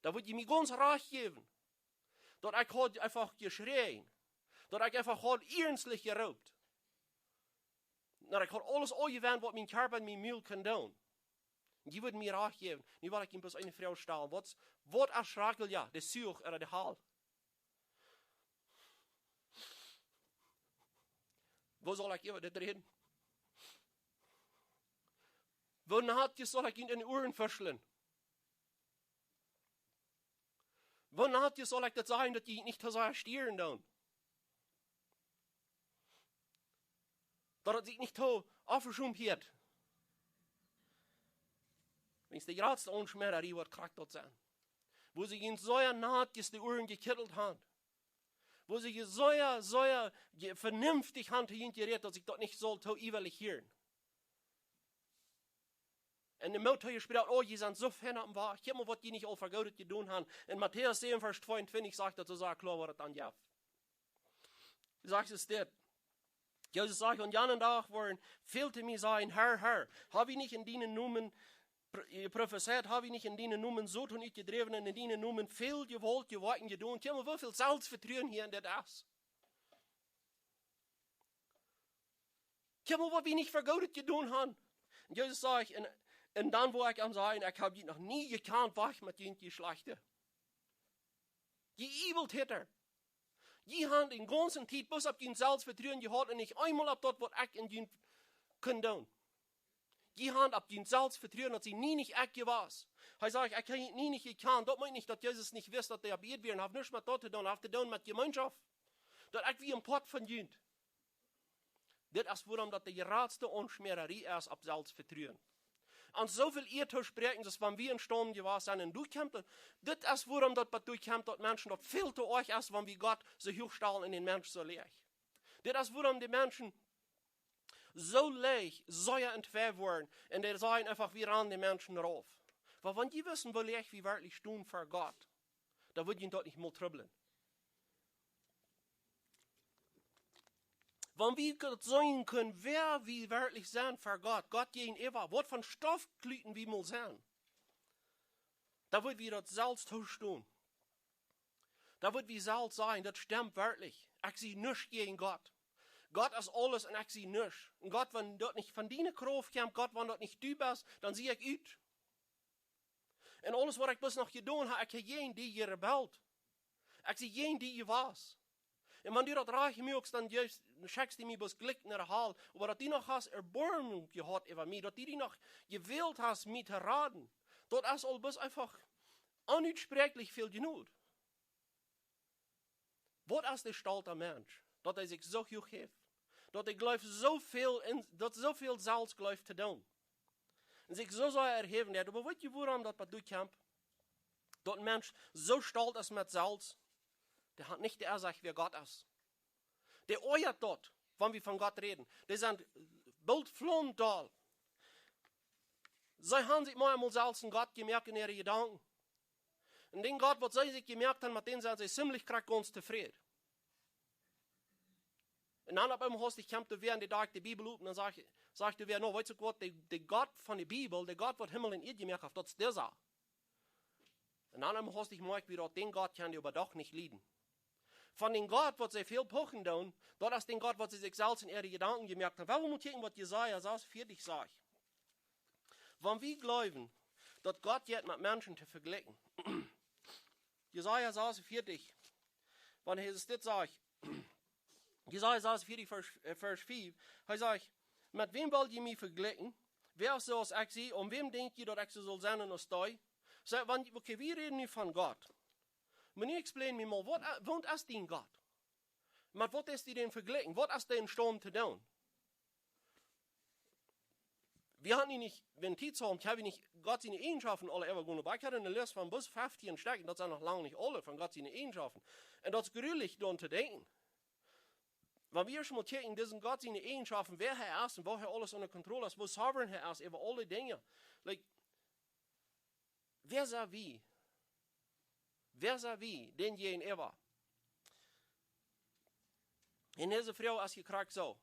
Dan wudd jie mie gaunz rajcht jäwen, daut ekj haud eefach jeschräajen, daut ekj eefach haud iernstlich jeroopt, daut ekj haud aules aunjewendt, waut mien Kjarpa un mien Mul kunn doonen. Jie wudden mie rajcht jäwen. Nu well ekj junt bloos eene Froag stalen: Waut, waut es schrakjlicha, de Zuch ooda de Hal? Woo saul ekj äwa dit räden? Woo natjes saul ekj junt en de Uaren fuschlen? Woo natjes saul ekj daut sajen, daut jie nich too sea stieren doonen? Daut et sikj nich too aufjeschaumt hieet. Wiels de jratste Aunschmäararie woat krakjt daut sennen, wua see junt sea natjes de Uaren jekjittelt han, wua see junt sea, sea je-, vernünftig han to junt jerät, daut sikj daut nich saul too iewrich hieren. Un de Moot to junt sproaken: "Oh, jie sent soo fein oppem Wajch. Kjikj mol, waut jie nich aul fa Goodet jedonen han." En Matäus säwen, Varsch tweeuntwintich sajcht daut soo sea kloa, waut et aunjeit. Sajcht et dit. Jesus sajcht: "Un aun janen Dach woaren väl to mie sajen: Herr, Herr, hab wie nich en dienen Nomen pro-, jeprofezeit, hab wie nich en dienen Nomen Soton utjedräwen un en dienen Nomen väl jewaultje Woakjen jedonen?" Kjikj mol, woo väl Selfstvetruen hia en dit es. Kjikj mol, waut wie nich fa Goodet jedonen han. Un Jesus sajcht: "Un, un dan woa ekj an sajen: Ekj hab junt noch nie jekjant, wajch met junt, jie Schlajchte, jie Uweltäta. Jie han de gaunze Tiet bloos opp junt Selfstvetruen jehaut un nich eemol opp daut, waut ekj en junt kunn doonen. Jie han opp junt Selfstvetruen, daut sie nie nich ekj jewast." Hee sajcht: "Ekj hab junt nie nich jekjant." Daut meent nich, daut Jesus nich wist, daut dee opp Ieed wieren. Haft nuscht met daut to doonen. Haft to doonen met Jemeenschoft. Daut ekj wia een Poat von junt. Dit es wuarom daut de jratste Aunschmäararie es opp Selfstvetruen. Aun soo väl Ea to spräakjen, daut wan wie em Staum jewast sent un doa kjemt, dit es wuarom daut, waut doa kjemt, daut Menschen daut väl too oajch es, wan wie Gott soo huach stalen un dän Mensch soo läach. Dit es wuarom de Menschen soo leicht, soo sea entwei woaren un dee sajen eefach: "Wie rannen de Menschen rauf." Oba wan jie wisten, woo leicht wie werkjlich stonen ver Gott, dan wudd junt daut nich mol trubblen. Wan wie daut seenen kunnen, wäa wie werkjlich sent ver Gott, Gott jäajenäwa, waut fa Stoffkluten wie mol sent, dan wudd wie daut selfst toostonen. Dan wudd wie selfst sajen: "Daut stemt werkjlich. Ekj sie nuscht jäajen Gott. Gott es aules un ekj sie nuscht. Un Gott, wan daut nich von diene Krauft kjemt, Gott, wan daut nich du best, dan sie ekj ut. Un aules, waut ekj bloos noch jedonen hab, ekj hab jäajen die jerebelt. Ekj sie jäajen die jewast. Un wan du daut rajcht muakst, dan jeefst, dan schekjst du mie bloos jlikj no de Hal. Oba daut du noch hast Erboarmunk jehaut äwa mie, daut du die noch jewält hast, mie to raden, daut es aul bloos eefach onutsproakjlich väl Jnod. Waut es de stolta Mensch, daut hee sikj soo huach jeft, daut hee jleeft soo väl en, daut soo väl selfst jleeft to doonen un sikj soo sea erhäwen deit? Oba weet jie, wuarom daut bie die kjemt? Daut een Mensch soo stolt es met selfst, dee haft nich de Ensecht, wäa Gott es. Dee oajat daut, wan wie von Gott räden. Dee sent boolt flaumdoll. See haben sikj mau eemol selfst een Gott jemoakt en äare Jedanken. Un dän Gott, waut see sikj jemoakt haben, met dän sent see ziemlich krakjt gaunz tofräd. Un dan opp eemol hastich kjemt doa wäa en dee dakt de Bibel op un dan sajcht, sajcht doa wäa: "No, weetst du waut, de, de Gott von de Bibel, de Gott, waut Himmel un Ieed jemoakt haft, daut es disa." Un dan opp eemol hastich moakjst du, daut dän Gott kaun dee oba doch nich lieden. Von dän Gott, waut see väl puchen doonen, daut es dän Gott, waut see sikj selfst en äare Jedanken jemoakt haben. Well wie mol kjikjen, waut Jesaja sas un veatich sajcht. Wan wie jleewen, daut Gott jeit met Menschen to vejlikjen. Jesaja sas un veatich, wan hee dit sajcht, Jesaja sas un veatich, Varsch, äh, Varsch fief, hee sajcht: "Met wäm well jie mie vejlikjen? Wäa es soo aus ekj sie? Un wäm denkj jie, daut ekj soo saul sennen aus dee?" Soo, wan, okay, wie räden nu von Gott. Oba nu explain mie mol, waut, äh, waut es dien Gott? Met waut es dee dan vejlikjen? Waut es dee en Staut to doonen? Wie haben nu nich, wan Tiet haben, hab wie nich Gott siene Eejenschoften aule äwagonen, oba ekj haud eene List von bloos feftieen Stekj, daut sent noch lang nich aule von Gott siene Eejenschoften. Un daut es jrulich, doaraun to denkjen. Wan wie ieescht mol kjikjen, disen Gott siene Eejenschoften, wäa hee es un woo hee aules unja Kontroll haft, woo sovereign hee es äwa aule Dinja. Like, wäa sent wie? Wäa sent wie dän jäajenäwa? Un dise Froag es krakjt soo: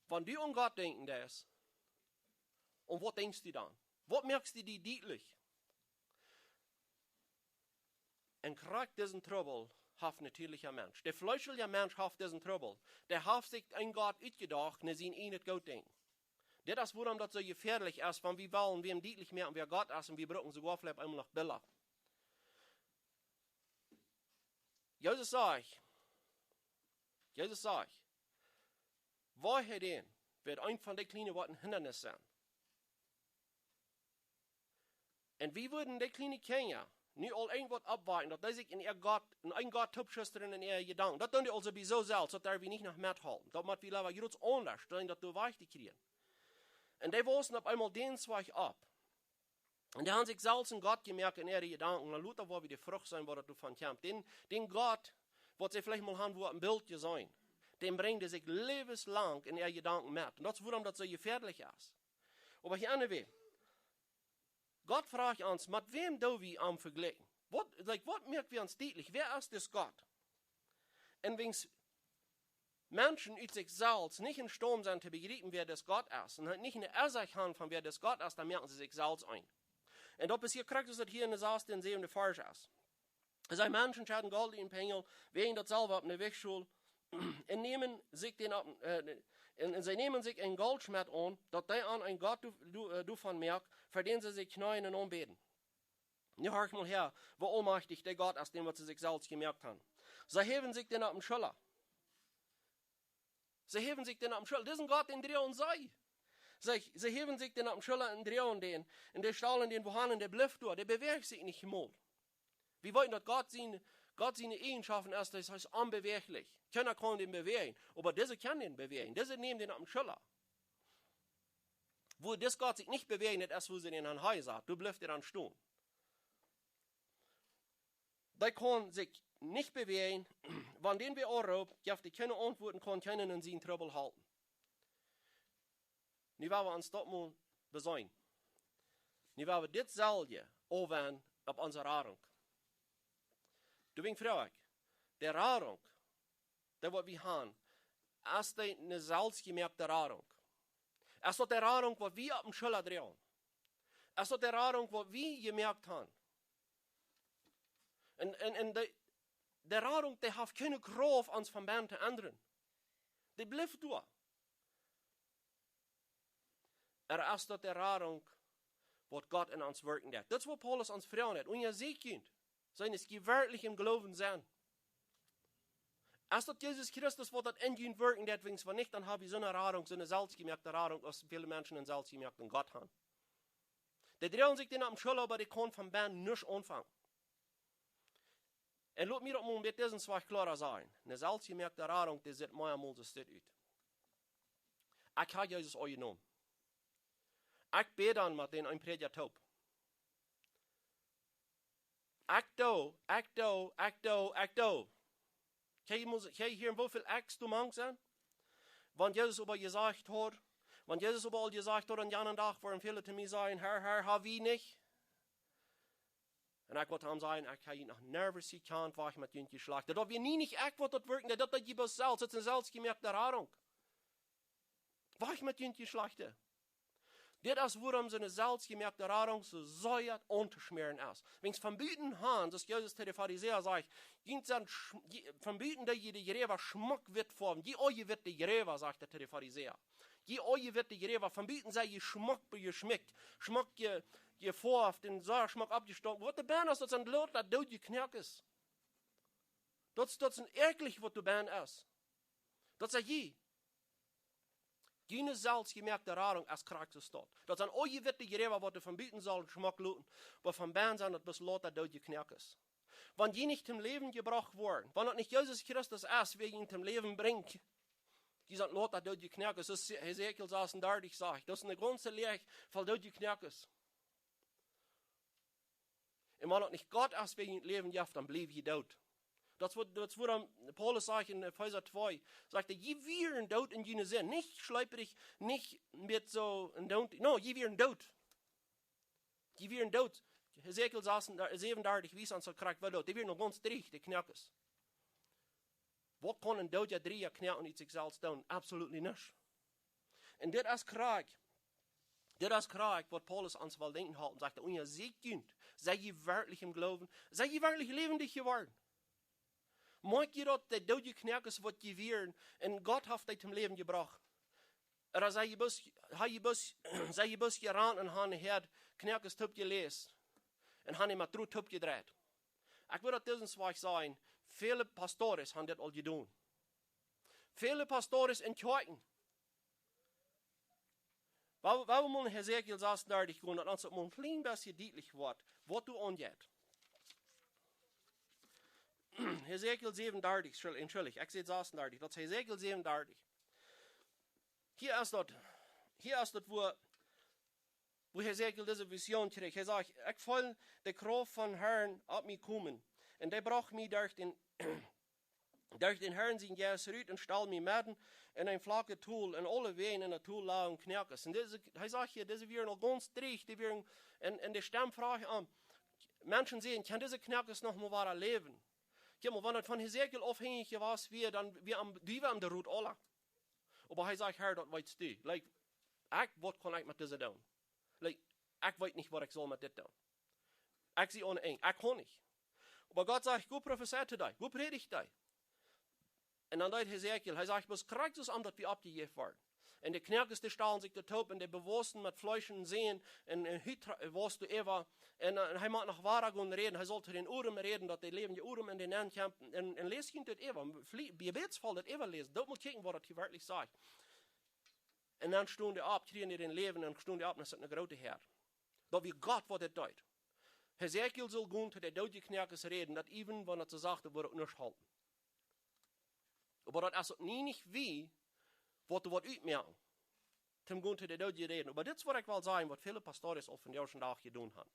Wan du aun Gott denkjen deist, aun waut denkjst du dan? Waut moakst du die dietlich? Un krakjt disen Trubbel haft een natieelicha Mensch. De fleeschelja Mensch haft disen Trubbel. Dee haft sikj een Gott utjedocht no sien ieejnet Gootdenkjen. Dit es wuarom daut soo jefäadlich es, wan wie wellen wäm dietlich moaken, wäa Gott es, un wie brucken soogoa veleicht eemol noch Bilda. Jesus sajcht, Jesus sajcht: "Woo hee dän, woat eent von dee Kjliene woat een Hindanis sennen." Un wie wudden dee kjliene Kjinja nu aul irjentwaut oppwakjen, daut dee sikj en äa Gott, en een Gott toopschustren en äare Jedanken. Daut doonen dee aulsoo bie soo selfst, daut derw wie nich noch metholen. Daut mott wie leewa jrod aundasch doonen, daut doa wajch to kjrieen. Un dee wausen opp eemol dän Wajch opp. Un dee haben sikj selfst een Gott jemoakt en äare Jedanken. Dan lota woa wie de Frucht seenen, waut doavon kjemt. Dän, dän Gott, waut see veleicht mol haben, woo een Bilt jeseenen, dän brinjen dee sikj läwenslang en äare Jedanken met. Un daut es wuarom daut soo jefäadlich es. Oba hia aun de Wajch, Gott froagt ons: "Met wäm doo wie am vejlikjen?" Waut, like, waut moak wie ons dietlich? Wäa es dis Gott? Un wan Menschen ut sikj selfst nich en Staut sent to bejriepen, wäa dis Gott es, un nich eene Ensecht haben von wäa dis Gott es, dan moaken see sikj selfst een. Un daut es hia krakjt, soo aus daut hia en de sasde un säwende Varsch es. Hee sajcht: "Menschen scheiden Golt en Penjel, wäajen daut selwje opp de Wiajchschool, un nämen sikj dän opp, äh, un, un see nämen sikj een Goltschmett aun, daut dee an een Gott do-, do-, äh, doavon moakt, fa dän see sikj kjneeen un aunbäden." Nu horcht mol häa, woo aulmajchtich de Gott es, dän waut see sikj selfst jemoakt haben. See häwen sikj dän opp de Schulla. See häwen sikj dän opp de Schulla. Disen Gott, dän droagen see. See, see häwen sikj dän opp de Schulla un droagen dän. Un dee stalen dän wua han un dee blift doa. Dee bewäacht sikj nich mol. Wie weeten, daut Gott sien, Gott siene Eejenschoften es, daut hee es onbewäajlich. Kjeena kaun dän bewäajen. Oba dise kjennen dän bewäajen. Dise nämen dän opp de Schulla. Wua dis Gott sikj nich bewäajen deit, es wua see dän han hia sat. Doa blift hee dan stonen. Dee kaun sikj nich bewäajen, wan dän wäa aunroopt, jeft dee kjeene Auntwuat un kaun kjeenen en sienen Trubbel halpen. Nu woa wie ons daut mol beseenen. Nu woa wie dit selwje aunwenjen opp onse Radunk. Doawäajen froag ekj, de Radunk, dee waut wie haben, es dee eene selfstjemoakte Radunk? Es daut de Radunk, waut wie opp de Schulla droagen? Es daut de Radunk, waut wie jemoakt haben? Un, un, un de, de Radunk, dee haft kjeene Krauft, ons von bennen to endren. Dee blift doa. Ooda es daut de Radunk, waut Gott en ons wirkjen deit? Daut es, waut Paulus ons froagen deit. Unjasieekjt junt, seenen es jie werkjlich em Gloowen sennen. Es daut Jesus Christus, waut daut en junt wirkjen deit? Wiels wan nich, dan ha wie soone Radunk, soone selfstjemoakte Radunk, aus väle Menschen een selfstjemoakten Gott han. Dee droagen sikj dän opp de Schulla, oba dee kaun von bennen nuscht aunfangen. Un lot mie daut mol met disen Zwajch kloara sajen. Eene selfstjemoakte Radunk, dee sitt mea mol soo dit ut. Ekj ha Jesus aunjenomen. Ekj bäd dan met dän een Prädja toop. Ekj doo, ekj doo, ekj doo, ekj doo. Kjikj, jie motten, kjikj hia, woo väl Ekjs doa mank sent. Wan Jesus oba jesajcht haud, wan Jesus oba aul jesajcht haud, aun janen Dach woaren väle to mie sajen: "Herr, Herr, ha wie nich?" Un ekj wudd am sajen: "Ekj ha junt noch never sekjant, wajch met junt, jie Schlajchte." Daut wia nie nich ekj, waut daut wirkjen deed, daut deed jie bloos selfst. Daut es eene selfstjemoakte Radunk. Wajch met junt, jie Schlajchte. Dit es, wuarom soone selfstjemoakte Radunk soo sea auntoschmäaren es. Wiels von buten han, soo aus Jesus to de Farisäa säd, jie sent schm-, jie, von buten deed jie de Jräwa schmock witt foawen. Jie oaje witte Jräwa, sajcht hee to de Farisäa. Jie oaje witte Jräwa, von buten sent jie schmock bejeschmickt, schmock je-, jefoaft un soo schmock aufjestoken. Waut doa bennen es, daut sent loota doodje Kjoakes. Daut, daut es een ekjlich, waut doa bennen es. Daut sent jie. June selfstjemoakte Radunk es krakjt soo stoakj. Daut sent oaje witte Jräwa, waut doa von buten sellen schmock loten, oba von bennen sent daut bloos loota doodje Kjoakes. Wan jie nich toom Läwen jebrocht woaren, wan daut nich Jesus Christus es, wäa junt toom Läwen brinjt, jie sent loota doodje Kjoakes. Soo aus Hesekiel sasundartich sajcht, daut es eene gaunze Läach voll doodje Kjoakes. Un wan daut nich Gott es, wäa junt Läwen jeft, dan bliew jie doot. Daut es waut, daut es wuarom Paulus sajcht en Efeesa twee, sajcht hee: "Jie wieren doot en june Sind." Nich schleeprich, nich met soo een don't, no, jie wieren doot. Jie wieren doot. Hesekiel sasundartich, säwenundartich wiest ons daut krakjt, woo doot. Dee wieren noch gaunz drieech, de Kjoakes. Waut kaun een doodja, drieeja Kjoake ut sikj selfst doonen? Absolutely nuscht. Un dit es krakjt. Dit es krakjt, waut Paulus ons well denkjen halpen. Sajcht hee: "Unjasieekjt junt. Sent jie werkjlich em Gloowen? Sent jie werkjlich läwendich jeworden? Moakjt jie daut, de doodje Kjoakes, waut jie wieren, un Gott haft dee toom Läwen jebrocht? Ooda sent jie bloos, ha jie bloos, sent jie bloos jerant un han de Häad Kjoakes toop jeläst un han dee met Drot toop jedreit?" Ekj well daut disen Zwajch sajen, väle Pastores han dit aul jedonen. Väle Pastores en Kjoakjen. Wua, wua wie mol en Hesekiel sasundartich gonen, daut ons daut mol een kjlien bät dietlich woat, waut doa aunjeit. Hesekiel säwenundartich, entschul-, entschuldicht, ekj säd sasundartich, daut es Hesekiel säwenundartich. Hia es daut, hia es daut, wua, wua Hesekiel dise Vision kjrieech. Hee sajcht: "Ekj feeld de Krauft vom Herrn opp mie komen. Un dee brocht mie derch dän, derch dän Herrn sienen Jeist rut un stald mie medden en een flakjet Tol, un aulewäajen en daut Tol lagen Kjoakes." Un dise, hee sajcht hia, dise wieren aul gaunz drieech, dee wieren, un, un de Stemm fruach am, Menschen säden: "Kjennen dise Kjoakes noch mol wada läwen?" Kjikj mol, wan daut von Hesekiel aufhenjich jewast wia, dan wia am, dee wia am de Rot aula. Oba hee sajcht: "Herr, daut weetst du. Like, ekj, waut kaun ekj met dise doonen? Like, ekj weet nich, waut ekj saul met dit doonen. Ekj sie aun Enj, ekj kaun nich." Oba Gott sajcht: "Go profezei to dee, go prädj dee." Un dan deed Hesekiel, hee sajcht: "Bloos krakjt soo aus daut wie oppjejäft worden." Un de Kjoakes, dee stalden sikj doa toop un dee bewaussen met Fleesch un Sän un, un Hut tra-, wauss doa äwa. Un, äh, hee mott noch wieda gonen räden, hee saul to dän Urim räden, daut de läwendje Urim en dän Nenn kjemt. Un, un läst junt daut äwa, flie-, jebädsvoll daut äwa läsen, daut mott kjikjen, waut daut hia werkjlich sajcht. Un dan stunden dee opp, kjrieejen dee daut Läwen un stunden dee opp, un daut es eene groote Häad. Daut wia Gott, waut dit deed. Hesekiel sull gonen to de doodje Kjoakes räden, daut even wan daut soo sajcht, daut wudd uk nuscht halpen. Oba daut es uk nie nich wie, waut doa waut utmoaken, toom gonen to de doodje räden. Oba dit es, waut ekj well sajen, waut väle Pastores aul vondoag dän Dach jedonen han.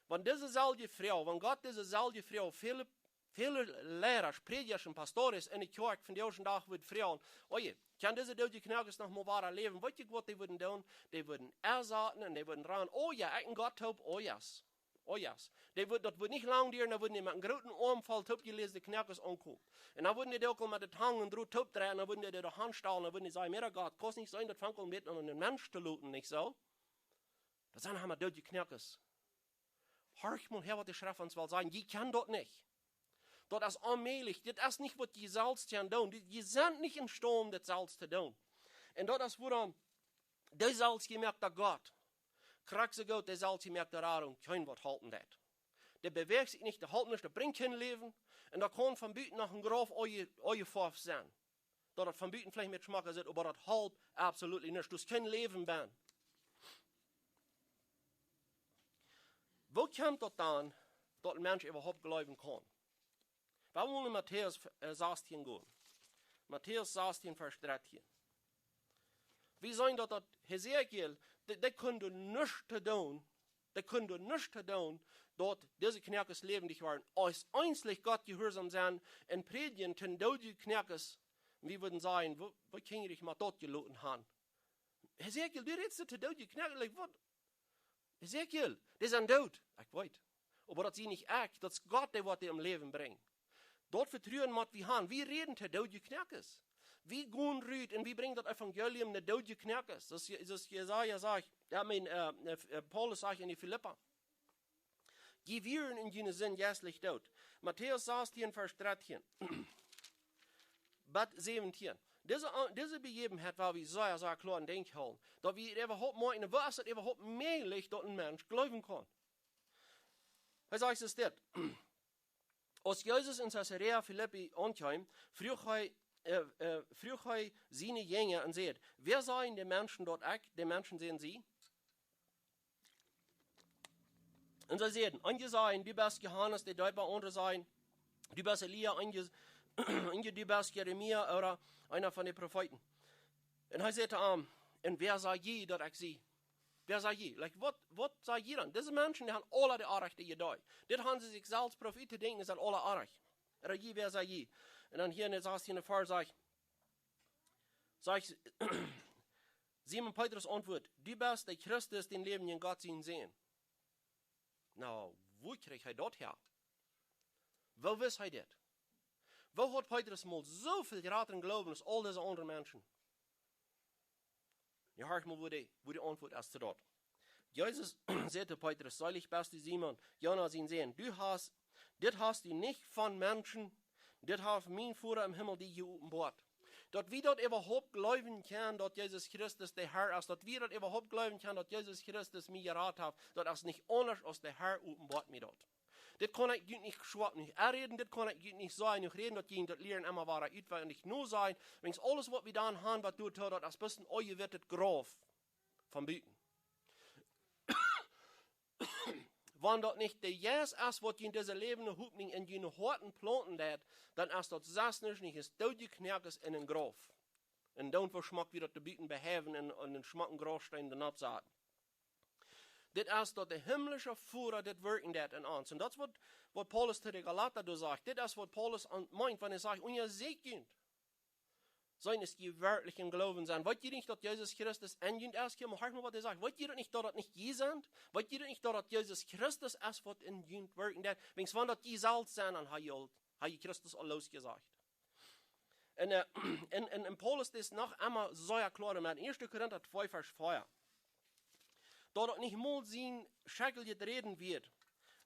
Wan dise selwje Froag, wan Gott dise selwje Froag väle, väle Liera, Prädja un Pastores en de Kjoakj vondoag dän Dach wudd froagen: "Oje, kjennen dise doodje Kjoakes noch mol wada läwen?" Weetst du, waut dee wudden doonen? Dee wudden ersaten un dee wudden ranen: "Oh jo, ekj un Gott toop, oh yes. Oh yes." Dee wudd, daut wudd nich lang dieren, dan wudden dee met eenen grooten Oamvoll toopjeläste Kjoakes aunkomen. Un dan wudden dee dee uk aul met de Tang un Drot toopdreien, dan wudden dee dee doa hanstalen, dan wudden dee sajen: "Mea Gott, kaust nich seenen, daut fangt aul met aun een Mensch to loten, nich soo? Daut sent emma doodje Kjoakes." Horcht mol häa, waut de Schreft ons well sajen. Jie kjennen daut nich. Daut es onmäajlich. Dit es nich, waut jie selfst kjennen doonen. Jie, jie sent nich em Staund, dit selfst to doonen. Un daut es, wuarom dee selfstjemoakta Gott, krakjt soo goot dee selfstjemoakte Radunk, kjeen waut halpen deit. Dee bewäacht sikj nich, dee halpt nich, dee brinjt kjeen Läwen. Un daut kaun von buten noch een Grauf aunje-, aunjefoaft sennen. Daut daut von buten veleicht met schmock sitt, oba daut halpt absolut nuscht. Du hast kjeen Läwen bie. Woo kjemt daut dan, daut een Mensch äwahaupt jleewen kaun? Wie wellen en Matäus, äh, sastieen gonen. Matäus sastieen, Varsch dartieen. Wie seenen daut, daut Hesekiel, dee, dee kunn doa nuscht doonen, dee kunn doa nuscht doonen, daut dise Kjoakjes läwendich wieren. Aus eensich Gott jehuarsom sennen un prädjen to doodje Kjoakjes, wie wudden sajen, woo, woo kjinjrich mott daut jeloten haben. Hesekiel, du rätst to doodje Kjoakjes, like, waut? Hesekiel, dee sent doot. Ekj weet. Oba daut sie nich ekj, daut es Gott, dee waut dee em Läwen brinjt. Daut Vetruen mott wie haben. Wie räden to doodje Kjoakjes. Wie gonen rut un wie brinjen daut Evangelium no doodje Kjoakjes. Daut es, daut es Jesaja sajcht, jo, ekj meen, äh, äh, Paulus sajcht en de Filippa: Jie wieren en june Sind jeistlich doot. Matäus sastieen, Varsch dartieen bat säwentieen. Dise, dise Bejäwenheit, wua wie sea, sea kloa aun denkjen hoolen, daut wie äwahaupt mol, woo es daut äwahaupt mäajlich, daut een Mensch jleewen kaun? Hee sajcht, es dit: Aus Jesus en Caesarea Philippi aunkjeem, fruach hee, äh, äh, fruach hee siene Jinja un säd: Wäa sajen de Menschen, daut ekj de Menschensän sie? Un see säden, eenje sajen, du best Johanes de Deepa, aundre sajen, du best Elia, eenje, eenje, du best Jeremia ooda eena von de Profeeten. Un hee säd to an: Un wäa saj jie, daut ekj sie? Wäa saj jie? Like, waut, waut saj jie dan? Dise Menschen, dee haben aula de Oajch jedocht. Dit haben see sikj selfst profiet to denkjen, es daut aula oajch. Ooda jie, wäa saj jie? Un dan hia en de sastieen Varsch sajcht, sajcht Simon Petrus auntwuat: Du best de Christus, dän läwendjen Gott sien Sän. Nu, wua kjrieech hee daut häa? Woo wist hee dit? Woo haud Petrus mol soo väl jratren Gloowen aus aul dise aundre Menschen? Nu horcht mol, woo de, woo de Auntwuat es to daut. Jesus säd to Petrus: Seelich best du, Simon, Jona sien Sän. Du hast, dit hast du nich von Menschen, dit haft mien Voda em Himmel die jeopenboat. Daut wie daut äwahaupt jleewen kjennen, daut Jesus Christus de Herr es, daut wie daut äwahaupt jleewen kjennen, daut Jesus Christus mie jerat haft, daut es nich aundasch aus de Herr openboat mie daut. Dit kaun ekj junt nich schwoa nich enräden, dit kaun ekj junt nich sea nich räden, daut jie daut lieren emma wada utwendich nosajen. Wäajens aules, waut wie dan haben, waut doa, daut es bloos een aunjewittet Grauf von buten. Wan daut nich de Jeist es, waut junt dise läwendje Hopninj en june Hoaten plaunten deit, dan es daut sest nuscht, nich es doodje Kjoakjes en een Grauf. Un dan fa schmock wie daut doa buten behäwen un, un een schmocken Graufsteen doa nopp saten. Dit es daut de himmlische Voda dit wirkjen deit en ons. Un daut es waut, waut Paulus to de Galata doa sajcht. Dit es waut Paulus aun, meent, wan hee sajcht: Unjasäkjt junt, seenen es jie werkjlich em Gloowen sent. Weet jie nich, daut Jesus Christus en junt es? Kjikj mol, horcht mol, waut hee sajcht. Weet jie daut nich, daut daut nich jie sent? Weet jie daut nich, daut daut Jesus Christus es, waut en junt wirkjen deit? Wäajens wan daut jie selfst sent, dan ha jie aul, ha jie Christus aul lossjesajcht. Un, äh, un, un, un Paulus es noch emol sea kloa doamet. Ieeschte Korinta twee, Varsch vea. Daut daut nich mol sien schekjlichet Räden wia.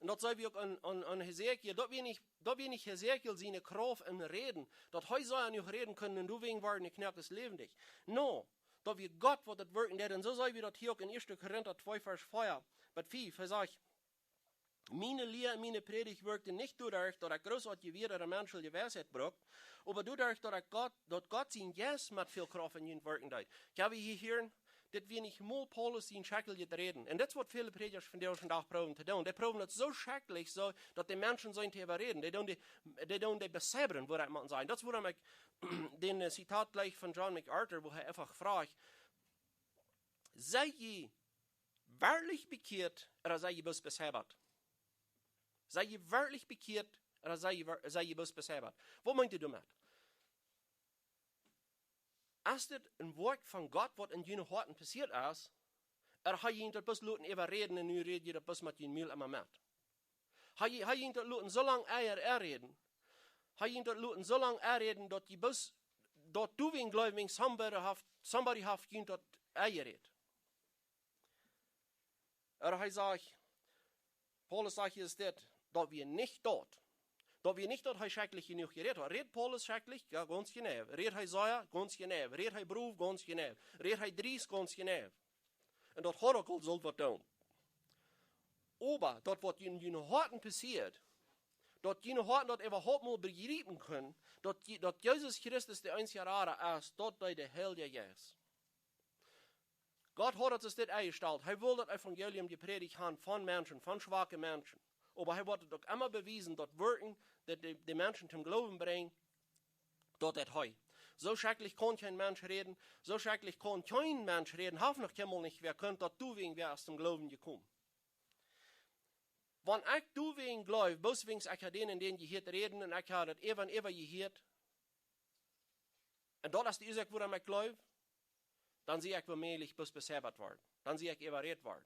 Un daut seenen wie uk aun, aun, aun Hesekiel. Daut wia nich, daut wia nich Hesekiel siene Krauft em Räden. Daut hee soo aun räden kunn un doawäajen worden de Kjoakjes läwendich. No, daut wia Gott, waut daut wirkjen deed. Un soo seenen wie daut hia uk en Ieeschte Korinta twee, Varsch vea bat fief. Hee sajcht: Miene Lia un miene Prädicht wirkjten nich doaderch, daut ekj grootoatje Wieed ooda menschelje Weisheit brukt, oba doaderch, daut ekj Gott, daut Gott sien Jeist met väl Krauft en junt wirkjen deed. Jo, wie hia hieren, dit wia nich mol Paulus sien schekjlichet Räden. Un dit es waut väle Prädja vondoag dän Dach proowen to doonen. Dee proowen daut soo schekjlich, soo daut de Menschen sent to äwaräden. Dee doonen dee, dee doonen dee besebbren, wudd ekj mol sajen. Daut es wuarom ekj dän, äh, Zitat jlikj von John MacArthur, wua hee eefach fruach: Sent jie werkjlich bekjieet, ooda sent jie bloos besebbt? Sent jie werkjlich bekjieet, ooda sent jie wer-, sent jie bloos besebbt? Waut meent hee doamet? Es dit een Woakj von Gott, waut en june Hoaten passieet es? Ooda ha jie junt daut bloos loten äwaräden un nu räd jie daut bloos met jun Mul emma met? Ha jie, ha jie junt daut loten soo lang äa, äa räden? Ha jie junt daut loten soo lang äa räden, daut jie bloos, daut doawäajen jleewen, somebody haft, somebody haft junt daut äa jerät? Ooda hee sajcht, Paulus sajcht hia es dit, daut wia nich daut. Daut wia nich daut hee schekjlich jenuach jerät haud. Räd Paulus schekjlich? Jo, gaunz jeneiw. Räd hee sea? Gaunz jeneiw. Räd hee brow? Gaunz jeneiw. Räd hee driest? Gaunz jeneiw. Un daut haud uk aul soo waut doonen. Oba daut waut en june Hoaten passieet, daut june Hoaten daut äwahaupt mol bejriepen kunnen, daut, daut Jesus Christus de eensje Rada es, daut deed de Heilje Jeist. Gott haud daut soo dit enjestalt. Hee wull daut Evangelium jeprädicht haben von Menschen, von schwake Menschen. Oba hee wull daut uk emma bewiesen, daut Werkjen, daut de, de Menschen toom Gloowen brinjt, daut daut hee. Soo schrakjlich kaun kjeen Mensch räden, soo schrakjlich kaun kjeen Mensch räden, haft noch kjeenmol nich wäa kunt, daut du wäajen wäa es toom Gloowen jekomen. Wan ekj du wäajen jleew, bloos wäajen ekj ha dän un dän jehieet räden un ekj ha daut äwa un äwa jehieet, un daut es de Uasoak wuarom ekj jleew, dan sie ekj wommäajlich bloos besebat worden. Dan sie ekj äwarät worden.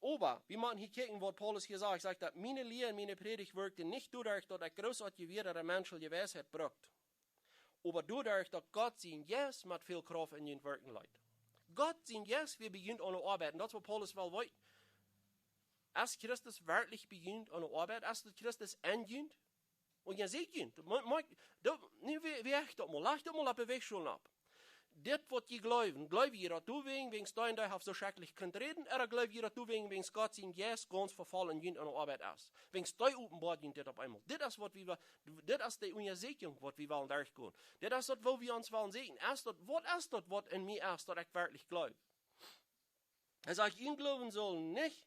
Oba, wie motten hia kjikjen, waut Paulus hia sajcht, sajcht daut, miene Lia un miene Prädicht wirkjten nich doaderch, daut ekj großartige Wieed ooda menschelje Weisheit brukt, oba doaderch, daut Gott sien Jeist met väl Krauft en junt wirkjen leet. Gott sien Jeist wia bie junt aun de Oabeit. Un daut es waut Paulus well weeten. Es Christus werkjlich bie junt aun de Oabeit? Es daut Christus en junt? Un jie seenen, mo-, mo-, daut, nu, wie, wie ekj daut mol, laj daut mol opp de Wäajscholen opp. Dit waut jie jleewen, jleew jie daut doawäajen, wäajen dee un dee haft soo schrakjlich kunt räden, ooda jleew jie daut doawäajen, wäajen Gott sien Jeist gaunz vefoll en junt aun de Oabeit es? Wäajen dee openboat junt dit opp eemol. Dit es waut wie, dit es de Unjasäkjunk waut wie wellen derchgonen. Dit es daut, woo wie ons wellen seenen. Es daut, waut es daut, waut en mie es, daut ekj werkjlich jleew? Hee sajcht, jun Gloowen saul nich,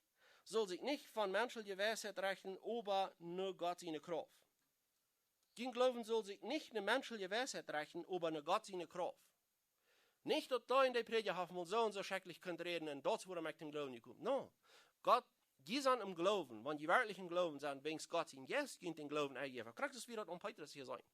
saul sikj nich von menschelje Weisheit rechten, oba no Gott siene Krauft. Jun Gloowen saul sikj nich no menschelje Weisheit rechten, oba no Gott siene Krauft. Nich daut dee un dee Prädja haft mol soo un soo schrakjlich kunt räden un daut es wuarom ekj toom Gloowen jekomen. No. Gott, jie sent em Gloowen, wan jie werkjlich em Gloowen sent, wäajen Gott sien Jeist junt dän Gloowen enjäft. Krakjt soo aus wie daut aun Petrus hia seenen.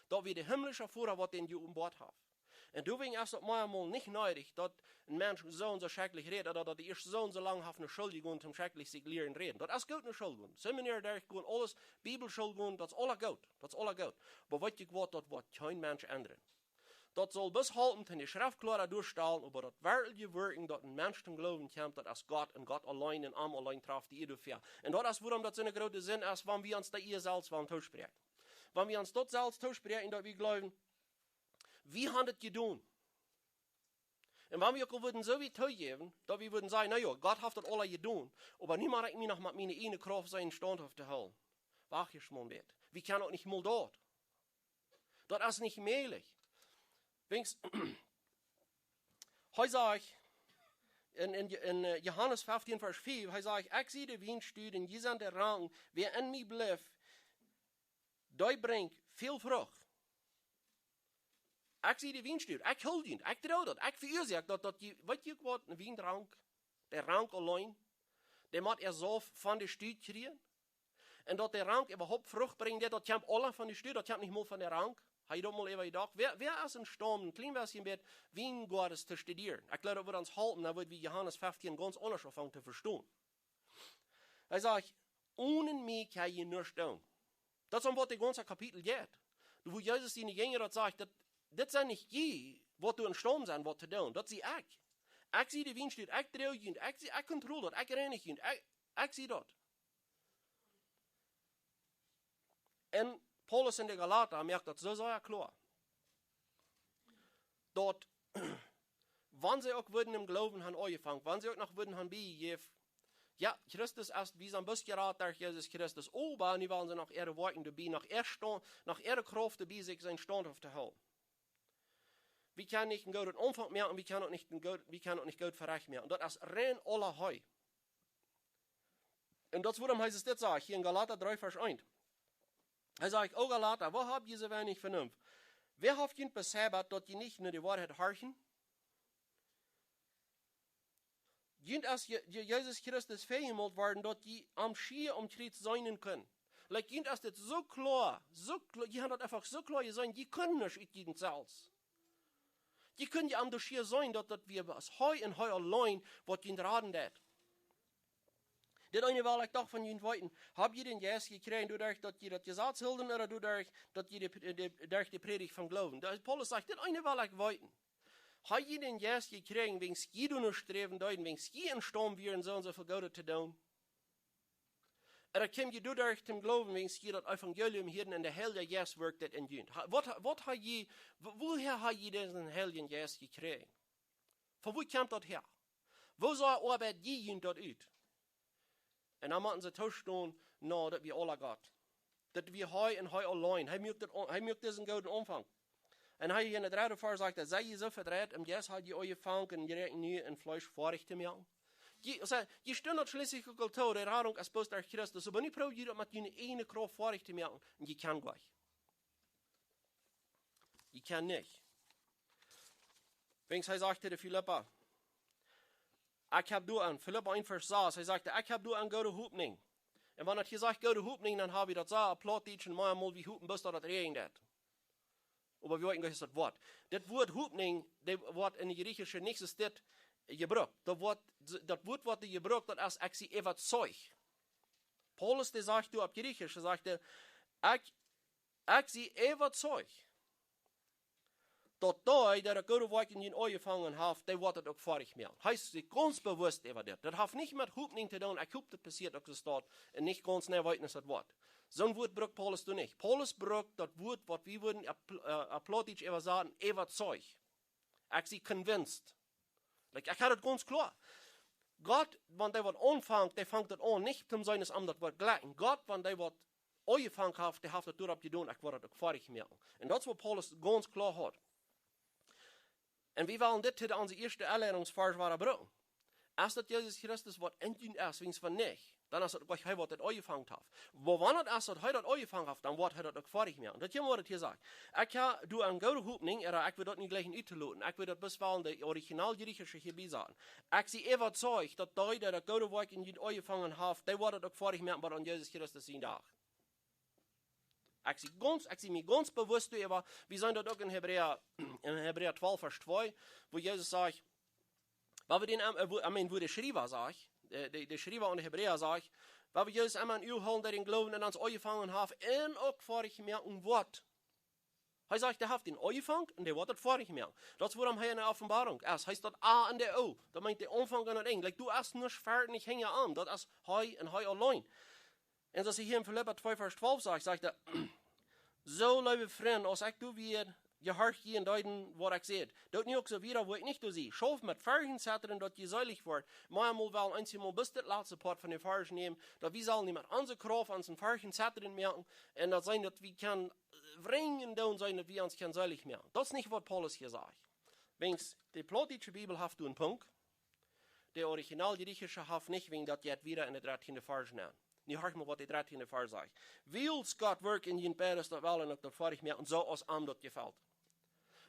Daut wia de himlische Voda waut dän jeopenboat haft. Un doawäajen es daut mau mol nich needich, daut een Mensch soo un soo schrakjlich rät, ooda daut hee ieescht soo un soo lang haft no School jegonen, toom schrakjlich sikj lieren räden. Daut es goot no School gonen. Seminare derchgonen, aules, Bibelschool gonen, daut es aula goot. Daut es aula goot. Oba weet jie waut, daut woat kjeen Mensch endren. Daut saul bloos halpen, de Schreft kloara doastalen, oba daut werkjliche Wirkjen, daut een Mensch toom Gloowen kjemt, daut es Gott un Gott auleen un am auleen traft de Ea doafäa. Un daut es wuarom daut soone groote Sind es, wan wie ons daut selfst wellen toospräakjen. Wan wie ons daut selfst toospräakjen, daut wie jleewen, wie haben daut jedonen. Un wan wie uk aul wudden soo wiet toojäwen, daut wie wudden sajen, na jo, Gott haft daut aula jedonen, oba nu mott ekj mie noch met miene ieejne Krauft seenen staundhauft to hoolen. Wacht ieescht mol een bät. Wie kjennen uk nich mol daut. Daut es nich mäajlich. Wäajen, hee sajcht, en, en, en, äh, Johanes feftieen, Varsch fief, hee sajcht, ekj sie de Wienstock un jie sent de Ranken, wäa en mie blift, dee brinjt väl Frucht. Ekj sie de Wienstock, ekj hool junt, ekj droag daut, ekj veuasoak daut, daut jie, weet jie waut, een Wienrank, de Rank auleen, dee mott äa Sauft von de Stock kjrieen. Un daut de Rank äwahaupt Frucht brinjt, daut kjemt aula von de Stock, daut kjemt nich mol von de Rank. Hab jie daut mol äwajedocht? Wäa, wäa es em Staut, een kjlien bät Wiengoaden to studieren? Ekj jleew, daut wudd ons halpen, dan wudden wie Johanes feftieen gaunz aundasch aunfangen to vestonen. Hee sajcht, onen mie kjenn jie nuscht doonen. Daut es om waut daut gaunze Kapitel jeit. Doa wua Jesus siene Jinja daut sajcht, daut, dit sent nich jie, waut doa em Staut sent, waut to doonen. Daut sie ekj. Ekj sie de Wienstock, ekj droag junt, ekj sie, ekj kontrolleer daut, ekj reinich junt, ekj, ekj sie daut. Un Paulus en de Galata moakt daut soo sea kloa, daut, wan see uk wudden em Gloowen haben aunjefongen, wan see uk noch wudden haben biejejäft, jo, Christus es, wie sent bloos jerat derch Jesus Christus, oba nu wellen see noch äare Woakjen doabie, noch äa Staund, noch äare Krauft doabie, sikj seenen staundhauft to hoolen. Wie kjennen nich een gooden Aunfank moaken, wie kjennen uk nich een goot, wie kjennen uk nich goot ferajcht moaken. Daut es rein aulahei. Un daut es wuarom hee dit sajcht, hia en Galata dree, Varsch eent. Hee sajcht, o Galata, wuarom hab jie soo weinich Venunft? Wäa haft junt besebat, daut jie nich no de Woarheit horchen? Junt es Je-, Je-, Jesus Christus väajemolt worden, daut jie am schia aum Kjriez seenen kunnen. Like, junt es dit soo kloa, soo klo-, jie haben daut eefach soo kloa jeseenen, jie kunnen nich ut junt selfst. Jie kunnen je aundasch hia sennen, daut, daut wia bloos hee un hee auleen, waut junt raden deed. Dit eene well ekj doch von junt weeten. Hab jie dän Jeist jekjräajen, doaderch daut jie daut Jesaz hilden, ooda doaderch daut jie de, de, derch de Prädicht vom Gloowen? De Paulus sajcht, dit eene well ekj weeten. Hab jie dän Jeist jekjräajen, wäajen jie doano sträwen deeden, wäajen jie em Staut wieren, soo un soo väl Goodet to doonen? Ooda kjeem jie doaderch toom Gloowen, wäajen jie daut Evangelium hieeden un de Heilje Jeist wirkjt daut en junt? Ha-, waut, waut hab jie, wo-, woohäa hab jie disen Heiljen Jeist jekjräajen? Von wua kjemt daut häa? Woo soo oabeit jie junt daut ut? Un dan motten see toostonen, na, daut wia aula Gott. Daut wia hee un hee auleen. Hee muak, daut, hee muak disen gooden Aunfank. Un hee en de dredde Varsch sajcht, daut see jie soo vedreit, un jie haben aunjefongen, jie räakjnen nu en Fleesch foadich to moaken. Jie, soo, jie stonen daut schlieslich uk aul too, de Radunk es bloos derch Christus. Oba nu proow jie daut met june ieejne Krauft foadich to moaken. Un jie kjennen nich. Jie kjennen nich. Wiels hee sajcht to de Filippa, ekj hab doa aun, Filippa eent Varsch sas, hee sajcht, ekj hab doa aun goode Hopninj. Un wan et hia sajcht goode Hopninj, dan hab ekj daut soo opp Plautdietsch un mea mol wie hopen, bloos daut et räajent. Oba wie weeten nich, waut daut woat. Daut Wuat Hopninj, daut woat en de griechische nich soo jebrukt. Daut Wuat, daut Wuat, waut doa jebrukt woat, es, ekj sie äwazeicht. Paulus, dee sajcht doa opp Griechisch, hee sajcht, ekj, ekj sie äwazeicht, daut dee, dee daut goode Woakj en junt aunjefongen haft, dee woat et uk foadich moaken. Hee es sikj gaunz bewusst äwa dit. Daut haft nich met Hopninj to doonen, ekj hop, daut passieet uk soo, staut, un nich gaunz, nä, weeten es daut Wuat. Soon Wuat brukt Paulus doa nich. Paulus brukt daut Wuat, waut wie wudden opp, äh, opp Plautdietsch äwasaten, äwazeicht. Ekj sie convinced. Like, ekj hab daut gaunz kloa. Gott, wan dee waut aunfangt, dee fangt daut aun, nich toom sennen, es am daut woat jlikj. Gott, wan dee waut aunjefongen haft, dee haft daut doaropp jedonen, ekj woa daut uk foadich moaken. Un daut es, waut Paulus gaunz kloa haud. Un wie wellen dit to de, onse ieeschte Enleidungsvarsch woaren brucken. Es daut Jesus Christus waut en junt es, wiels wan nich, dan es daut nich hee, waut daut aunjefongen haft. Oba wan daut es, daut hee daut aunjefongen haft, dan woat hee daut uk foadich moaken. Un daut hia, waut et hia sajcht. Ekj hab doa aun goode Hopninj, oba ekj well daut nich jlikj utloten. Ekj well daut bloos wellen de original griechische hia biesaten. Ekj sie äwazeicht, daut dee, dee daut goode Woakj en junt aunjefongen haft, dee woat et uk foadich moaken bat aun Jesus Christus sienen Dach. Ekj sie gaunz, ekj sie mie gaunz bewusst doaräwa, wie seenen daut uk en Hebräa, en Hebräa twalf Varsch twee, wua Jesus sajcht, wan wie dän, äh, wua, I mean, wua de Schriewa sajcht, de, de, de Schriewa aun de Hebräa sajcht, wan wie Jesus emma en Uag hoolen, dee dän Gloowen en ons aunjefongen haft, un uk foadich moaken woat. Hee sajcht, dee haft dän aunjefongen un dee woat et foadich moaken. Daut es, wuarom hee en de Openboarunk es. Hee es daut A un daut O. Daut meent de Aunfank un daut Enj. Like, doa es nuscht ver, nich hinja am. Daut es hee un hee auleen. Un soo aus hee hia en Filippa twee Varsch twalf sajcht, sajcht hee, soo, leewe Frind, aus ekj doa wia, jehorcht jie un deeden, waut ekj säd. Doot nu uk soo wieda, wua ekj nich doa sie. Schauft met Fercht un Zetren, daut jie seelich woaren. Mau emol well wie eenjemol bloos daut latste Poat von dän Varsch nämen, daut wie sellen nich met onse Krauft, onsen Fercht un Zetren moaken, un daut sennen, daut wie kjennen, äh, wringen doonen sennen, daut wie ons kjennen seelich moaken. Daut es nich, waut Paulus hia sajcht. Wiels de plautdietsche Bibel haft doa een Punkt, de original griechische haft nich, wiels daut jeit wieda en de dartieende Varsch nenn. Nu horcht mol, waut de dartieende Varsch sajcht. Wiels Gott wirkjt en junt beides, daut Wellen un daut Foadich moaken, soo aus am daut jefelt.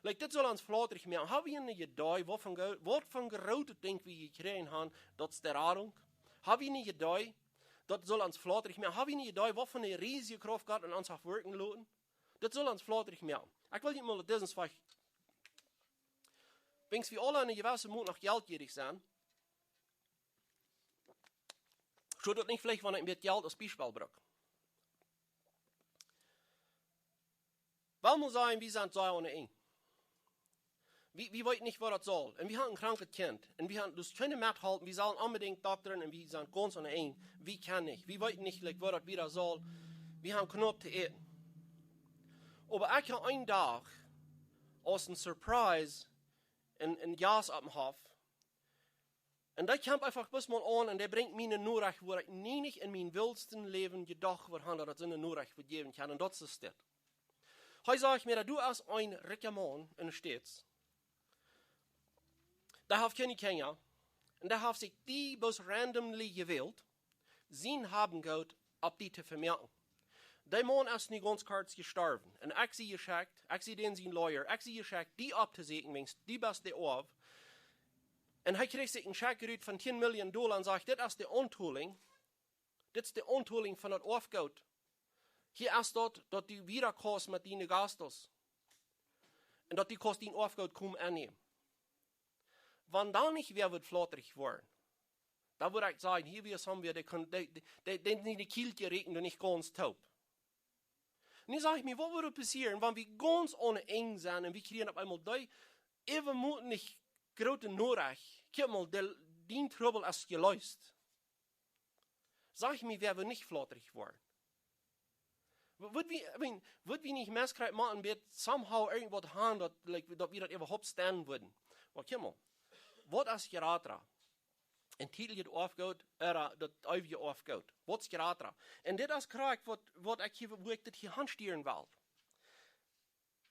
Like, dit saul ons flattrich moaken. Hab wie een Iedee, waut fa gro-, waut fa grootet Dinkj wie jekjräajen haben, daut es de Radunk? Hab wie een Iedee, daut saul ons flattrich moaken? Hab wie een Iedee, waut fa eene riesje Krauft Gott en ons haft wirkjen loten? Daut saul ons flattrich moaken. Ekj well junt mol disen Wajch, wiels wie aule en eene jewesse Mot noch jeltjierich sent, soo daut nich veleicht, wan ekj met Jelt aus Biespel bruck. Well wie sajen, wie sent sea aun de Enj. Wie, wie weeten nich, waut daut saul. Un wie haben een kranket Kjint. Un wie haben, dus kjeene Metholt, wie sellen onbedinjt doktren un wie sent gaunz aun de Enj. Wie kjennen nich. Wie weeten nich, like, waut daut wieda saul. Wie haben knapp to äten. Oba ekj hab eenen Dach aus eene Surprise een, een Jast opp dän Hoff. Un daut kjeem eefach bloos mol aun un dee brinjt mie eene Norecht, wua ekj nie nich en mien wildsten Läwen jedocht wudd haben, daut et soone Norecht wudd jäwen kjennen. Un daut es dit. Hee sajcht mie, doa es een rikja Maun en de States. Dee haft kjeene Kjinja. Un dee haft sikj die bloos randomly jewält, sien Hab un Goot opp die to vemoaken. Dee Maun es nu gaunz kort jestorwen. Un ekj sie jeschekjt, ekj sie dän sien Lawyer, ekj sie jeschekjt, die opptosieekjen, wiels du best de Oaw. Un hee kjrieech sikj een Schekj rut von tieen Million Dolla un sajcht, dit es de Auntolinj. Dit es de Auntolinj von daut Oafgoot. Hia es daut, daut du wieda kaust met diene Gastos. Un daut du kaust dien Oafgoot komen aunnämen. Wan dan nich wäa wudd flattrich woaren, dan wudd ekj sajen, hia wia somebody, dee kunn, dee, dee, dee, dee, dee Kjielkje räakjent nich gaunz toop. Nu saj ekj mie, waut wudd passieren, wan wie gaunz aun de Enj sent un wie kjrieen opp eemol dee äwamotlich groote Norecht? Kjikj mol, de, dien Trubbel es jeleest. Saj ekj mie, wäa wudd nich flattrich woaren? Wudd wie, I mean, wudd wie nich mea kjrieen, mau een bät somehow irjentwaut haben, daut, like, daut wie daut äwahaupt stonen wudden? Oba kjikj mol, waut es jrata? Een tietlichet Oafgoot, ooda daut eewje Oafgoot? Waut es jrata? Un dit es krakjt waut, waut ekj hia, wua ekj dit hia hanstieren well.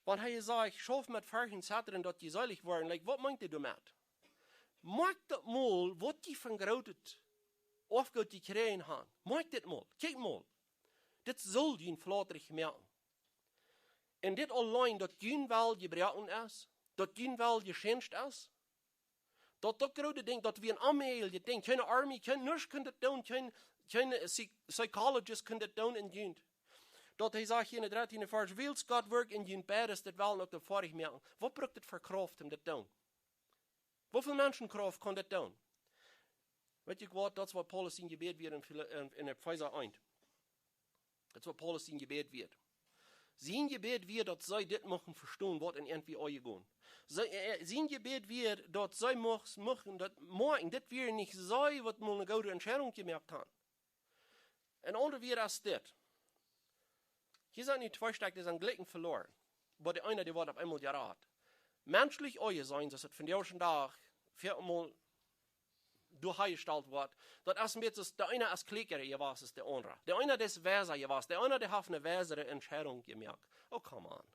Wan hee sajcht, schauft met Forcht un Zetren, daut jie seelich woaren, like, waut meent hee doamet? Moakt daut mol, waut jie von grootet Oafgoot jekjräajen han. Moakt dit mol, kjikjt mol. Dit saul junt flatrich moaken. Un dit auleen, daut jun Well jebroaken es, daut jun Well jeschinst es, daut, daut groote Dinkj, daut wia een onmäajlichet Dinkj. Kjeene Army, kjeen, nuscht kunn daut doonen, kjeen, kjeen, äh, Psy-, Psychologist kunn daut doonen en junt. Daut hee sajcht hia en de dartiende Varsch, wiels Gott wirkjt en junt beides, daut Well un uk daut Forcht moaken. Waut brukt daut fa Krauft om daut to doonen? Woo väl Menschenkrauft kaun daut doonen? Weet jie waut, daut es waut Paulus sien Jebäd wia en Fili-, en, en Efeesa eent. Daut es waut Paulus sien Jebäd wia. Sien Jebäd wia, daut see dit muchten vestonen, waut en ent wia aunjegonen. See, äh, sien Jebäd wia, daut see mucht-, muchten daut moakjen, dit wia nich see, waut mol eene goode Entscheidunk jemoakt han. Een aundret wia aus dit. Hia sent nu twee Stekj, dee sent jlikj veloaren. Oba de eena, dee woat opp eemol jerat. Menschlich aunjeseenen, soo aus et vondoag dän Dach väl mol doahäajestalt woat, daut es een bät, de eena es kjlieekja jewast aus de aundra. De eena es weisa jewast. De eena, dee haft eene weisere Entscheidunk jemoakt. Oh, come on.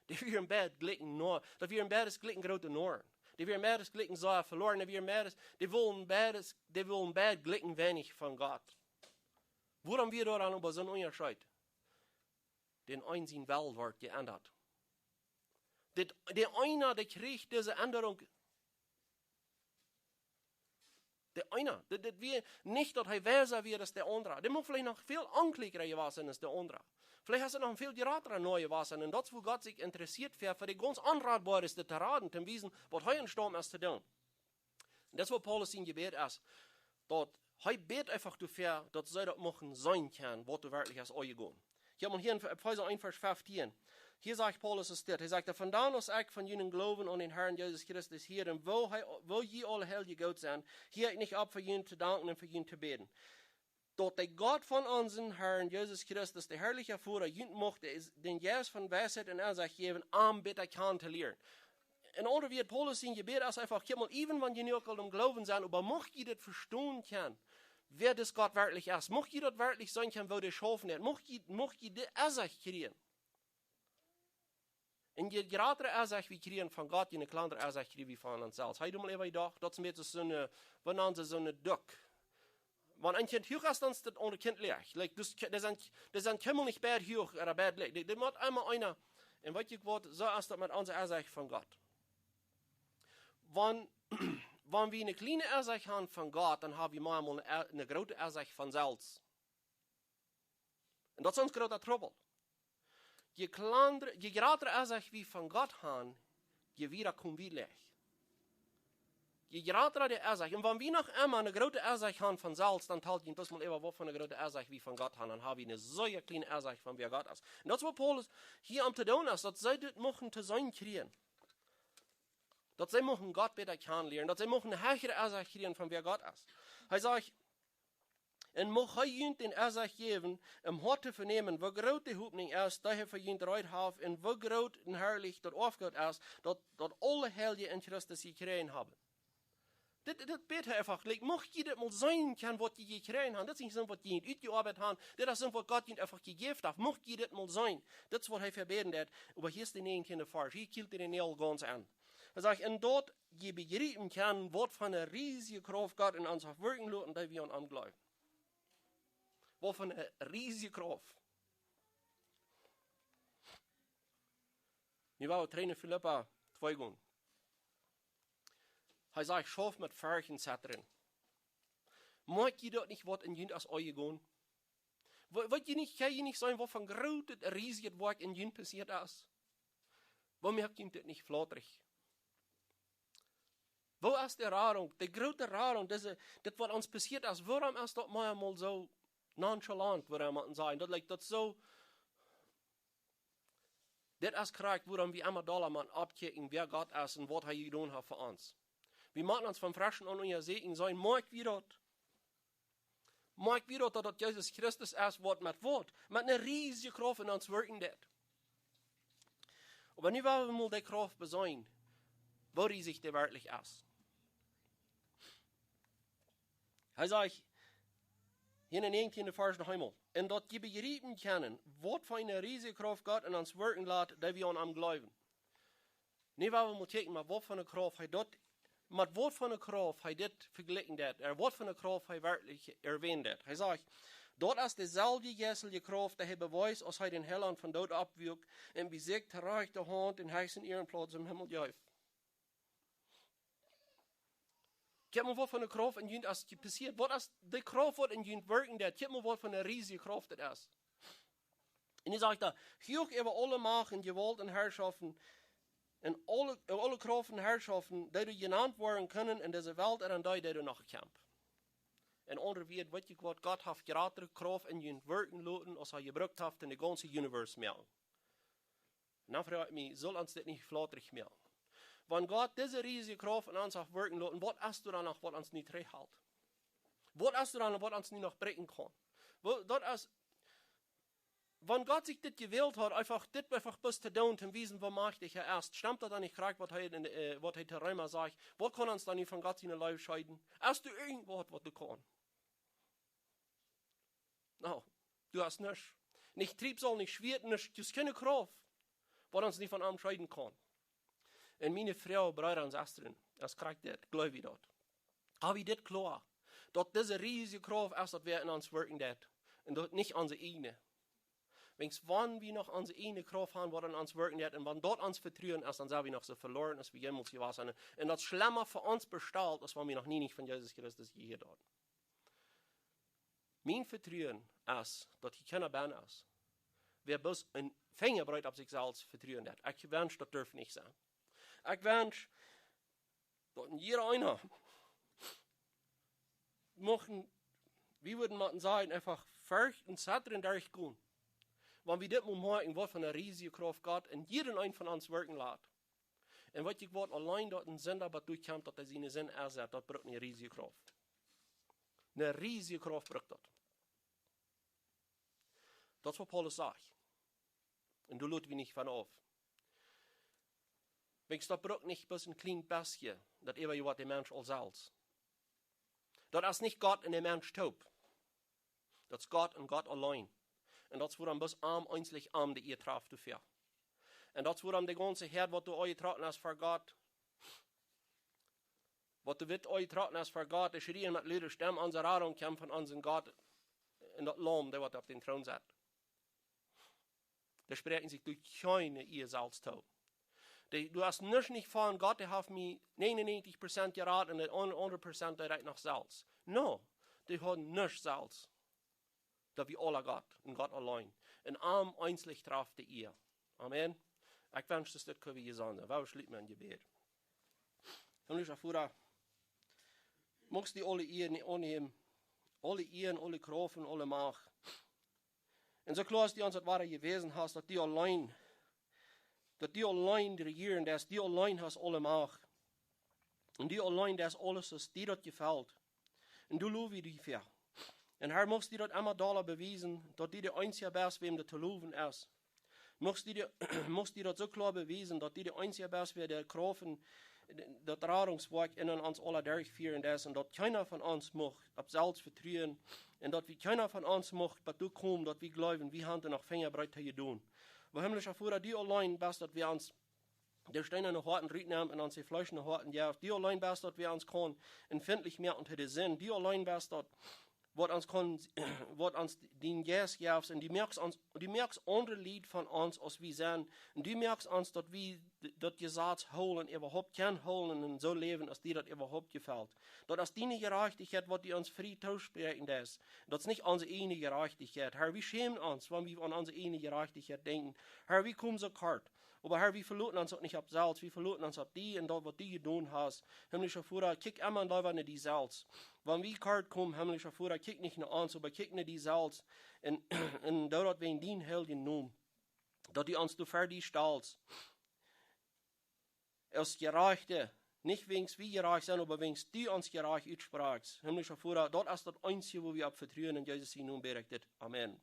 Dee wieren beid jlikj Noaren. Daut wieren beides jlikj groote Noaren. Dee wieren beides jlikj sea veloaren. Dee wieren beides, dee wullen beides, dee wullen beid jlikj weinich von Gott. Wuarom wia doa dan oba soon Unjascheet? Dän eenen sien Well wort jeendat. Dit, de eena, dee kjrieech dise Endrunk. De eena, dit, dit wia nich, daut hee weisa wia aus de aundra. Dee mucht veleicht noch väl onkjlieekja jewast sennen aus de aundra. Veleicht es et noch een väl jratra Noa jewast sennen. Un daut es, wua Gott sikj interessieet fa, fa dee gaunz onratboa es, dit to raden, to wiesen, waut hee emstaund es to doonen. Un daut es waut Paulus sien Jebäd es. Daut hee bät eefach doafäa, daut see daut muchten seenen kjennen, waut doa werkjlich es aunjegonen. Ekj hab mau hia en Efeesa eent, Varsch feftieen. Hia sajcht Paulus es dit. Hee sajcht: "Von dan aus ekj von junen Gloowen aun dän Herrn Jesus Christus hieed, un woo hee, woo jie aule Heilje goot sent, hia ekj nich opp, fa junt to danken un fa junt to bäden. Daut de Gott von onsen Herrn Jesus Christus, de herrliche Voda, junt mucht de-, dän Jeist von Weisheit un Ensecht jäwen, am bäta kjanen to lieren." En aundre Wieed, Paulus sien Jebäd es eefach, kjikj mol, even wan jie nu uk aul em Gloowen sent, oba mucht jie dit vestonen kjennen, wäa dis Gott werkjlich es, mucht jie daut werkjlich seenen kjennen, woo dee schaufen deit, mucht jie, mucht jie de Ensecht kjrieen. Un je jratre Ensecht wie kjrieen von Gott, je kjlandre Ensecht kjrie wie von ons selfst. Hab jie mol äwa jedocht, daut es een bät soo een, wie nanen see soo een Duck. Wan een Kjint huach es, dan es daut aundre Kjint läach. Like, dus, dee sent, dee sent kjeenmol nich beid huach ooda beid läach. Dee, dee mott emma eena. Un weet jie waut, soo es daut met onse Ensecht von Gott. Wan, wan wie eene kjliene Ensecht han von Gott, dan hab wie mau mol eene, eene groote Ensecht von selfst. Un daut es ons groota Trubbel. Je kjlandre, je jratre Ensecht wie von Gott han, je wieda kom wie läach. Je jratre de Ensecht. Un wan wie noch emma eene groote Ensecht han von selfst, dan talt jie daut mol äwa, waut fa eene groote Ensecht wie von Gott han. Dan hab wie eene sea kjliene Ensecht von wäa Gott es. Un daut es waut Paulus hia aum to doonen es, daut see dit muchten to seenen kjrieen. Daut see muchten Gott bäta kjanen lieren, daut see muchten eene hechre Ensecht kjrieen von wäa Gott es. Hee sajcht, un mucht hee junt dän Ensecht jäwen, em Hoat to venämen, woo groot de Hopninj es, dee hee fa junt reed haft, un woo groot un harlich daut Oafgoot es, daut, daut aule Heilje en Christus jekjräajen haben. Dit, dit bät hee eefach, like, mucht jie dit mol seenen kjennen, waut jie jekjräajen han. Dit es nich soo, waut jie utjeoabeit han. Dit es soo, waut Gott junt eefach jejäft haft. Mucht jie dit mol seenen. Dit es, waut hee fa bäden deit. Oba hia es de näajentieende Varsch. Hia kjielt hee dän Näajel gaunz aun. Hee sajcht, un daut jie bejriepen kjennen, waut fa eene riesje Krauft Gott en ons haft wirkjen loten, dee wie aun am jleewen. Waut fa eene riesje Krauft. Nu woa wie trigj no Filippa twee gonen. Hee sajcht, schauft met Forcht un Zetren. Moakt jie daut nich, waut en junt es aunjegonen? Woo-, weet jie nich, kjenn jie nich seenen, waut fa een grootet, riesjet Woakj en junt passieet es? Wuarom moakt junt dit nich flatrich? Woo es de Radunk, de groote Radunk, dise, dit waut ons passieet es, wuarom es daut mau mol soo nonchalant, wuarom mau sennen? Daut, like, daut soo, dit es krakjt, wuarom wie emma dolla motten oppkjikjen, wäa Gott es un waut hee jedonen haft fa ons. Wie motten ons von freschen aun unjasieekjen, seenen, moak wie daut? Moak wie daut, daut, daut Jesus Christus es, waut met waut? Met eene riesje Krauft en ons wirkjen deit. Oba nu woa wie mol de Krauft beseenen, woo riesich dee werkjlich es. Hee sajcht, hia en dän näajentieenden Varsch noch eemol: "Un daut jie bejriepen kjennen, waut fa eene riesje Krauft Gott en ons wirkjen lat, dee wie aun am jleewen." Nu woa wie mol kjikjen, met waut fa eene Krauft hee daut, met waut fa eene Krauft hee dit vejlikjen deed, ooda waut fa eene Krauft hee werkjlich erwänen deed. Hee sajcht: "Daut es deeselwje jeistelje Krauft, dee hee bewees, aus hee dän Heilaunt von doot oppwakjt un bie sikj de rajchte Haunt dän hechsten Ierenplauz em Himmel jeef." Kjikj mol, waut fa eene Krauft en junt es passieet. Waut es de Krauft, waut en junt wirkjen deed? Kjikj mol, waut fa eene riesje Krauft daut es. Un hee sajcht doa: "Huach äwa aule Macht un Jewault un Harschoften, un aule, äwa aule Krauft un Harschoften, dee doa jenant woaren kjennen en dise Welt un en dee, dee doa noch kjemt." En aundre Wieed, weet jie waut, Gott haft jratre Krauft en junt wirkjen loten, aus hee jebrukt haft en de gaunze Universe mea. Un dan froag ekj mie, saul ons dit nich flatrich moaken? Wan Gott dise riesje Krauft en ons haft wirkjen loten, waut es doa dan noch, waut ons nu trigjhelt? Waut es doa dan, waut ons nu noch bräakjen kaun? Woo, daut es, wan Gott sikj dit jewält haud, eefach, dit eefach bloos to doonen, to wiesen, woo majchtich hee es, stemt daut dan nich krakjt, waut hee en, äh, waut hee to Reema sajcht? Waut kaun ons dan nu von Gott siene Leew scheeden? Es doa irjentwaut, waut doa kaun? No, doa es nuscht. Nich Triebsaul, nich Schwieet, nuscht, daut es kjeene Krauft, waut ons nu von am scheeden kaun. Un miene Fru, Breeda un Sestren, daut es krakjt dit, jleew wie daut? Hab wie dit kloa, daut dise riesje Krauft es, daut wäa en ons wirkjen deed, un daut nich onse ieejne? Wiels wan wie noch onse ieejne Krauft haben, waut en ons wirkjen deed, un wan daut ons Vetruen es, dan sent wie noch soo veloaren, aus wie jemols jewast sent. Un daut es schlemma fa ons bestalt, aus wan wie noch nie nich von Jesus Christus jehieet hauden. Mien Vetruen es, daut hia kjeena benn es, wäa bloos een Finjabreet opp sikj selfst vetruen deed. Ekj wensch, daut durf nich sennen. Ekj wensch, daut en jieda eena mucht, wie wudden motten sajen, eefach Forcht un Zettren derchgonen, wan wie dit mol moakjen, waut fa eene riesje Krauft Gott en jieda eenen von ons wirkjen lat. Un weet jie waut, auleen daut een Sinda bat doa kjemt, daut hee siene Sind ensat, daut brukt eene riesje Krauft. Eene riesje Krauft brukt daut. Daut es waut Paulus sajcht. Un doa lot wie nich von auf. Wiels daut brukt nich bloos een kjlien bät, daut äwajeet de Mensch aul selfst. Daut es nich Gott un de Mensch toop. Daut es Gott un Gott auleen. Un daut es wuarom bloos am eensich am de Ea traft doafäa. Un daut es wuarom de gaunze Häad, waut doa aunjetrocken es fa Gott, waut doa witt aunjetrocken es fa Gott, dee schrieen met lude Stemm: "Onse Radunk kjemt von onsen Gott un daut Laum, dee waut opp dän Troon sett." Dee spräakjen sikj derch kjeene Ea selfst too. Dee, doa es nuscht nich von: "Gott, dee haft mie nieeununäajentich Prozent jerat un daut aun-, aundre Prozent, dee rät noch selfst." No, dee haben nuscht selfst. Daut wie aula Gott un Gott auleen. Un am eensich traft de Ea. Amen. Ekj wensch, daut dit kjenn wie sennen. Wie schluten met Jebäd. Himmlischa Voda, muchst du aule Ea aunnehmen, aule Ea, aule Krauft un aule Macht. Un soo kloa aus du ons daut wada jewäsen hast, daut du auleen, daut du auleen rejieren deist, du auleen hast aule Macht. Un du auleen deist aules, aus die daut jefelt. Un doa low wie die fa. Un Herr, muchst du daut emma dolla bewiesen, daut du de eensja best, wäm daut to lowen es. Muchst du die, muchst du daut soo kloa bewiesen, daut du de eensja best, wäa de Krauft un daut Radungswoakj en ons aula derchfieren deist, un daut kjeena von ons mucht opp selfst vetruen, un daut wie, kjeena von ons mucht bat doa komen, daut wie jleewen, wie haben doa noch Finjabreet to doonen. Oba himmlischa Voda, du auleen best daut, wäa ons de steenane Hoaten rutnemt un ons de fleeschne Hoaten jeft. Du auleen best daut, wäa ons kaun empfintlich moaken to de Sind. Du auleen best daut, waut ons kaun, waut ons dän Jeist jeft. Un du moakst ons, du moakst aundre Lied von ons, aus wie sent. Un du moakst ons, daut wie d-, daut Jesaz hoolen, äwahaupt kjennen hoolen un soo läwen, aus die daut äwahaupt jefelt. Daut es diene Jerajchtichkjeit, waut du ons frie toospräakjen deist. Daut es nich onse ieejne Jerajchtichkjeit. Herr, wie schämen ons, wan wie aun onse ieejne Jerajchtichkjeit denkjen. Herr, wie komen soo kort. Oba Herr, wie veloten ons uk nich opp selfst, wie veloten ons opp die un daut, waut du jedonen hast. Himmlischa Voda, kjikj emma leewa no die selfst. Wan wie kort komen, himmlischa Voda, kjikj nich no ons, oba kjikj no die selfst. Un, un doo daut wäajen dienen heiljen Nomen, daut du ons doa fa die stalst aus Jerajchte, nich wäajen wie jerajcht sent, oba wäajen du ons jerajcht utsprakjst. Himmlischa Voda, daut es daut eensje, wua wie opp vetruen. En Jesus sienen Nomen bäd ekj dit. Amen.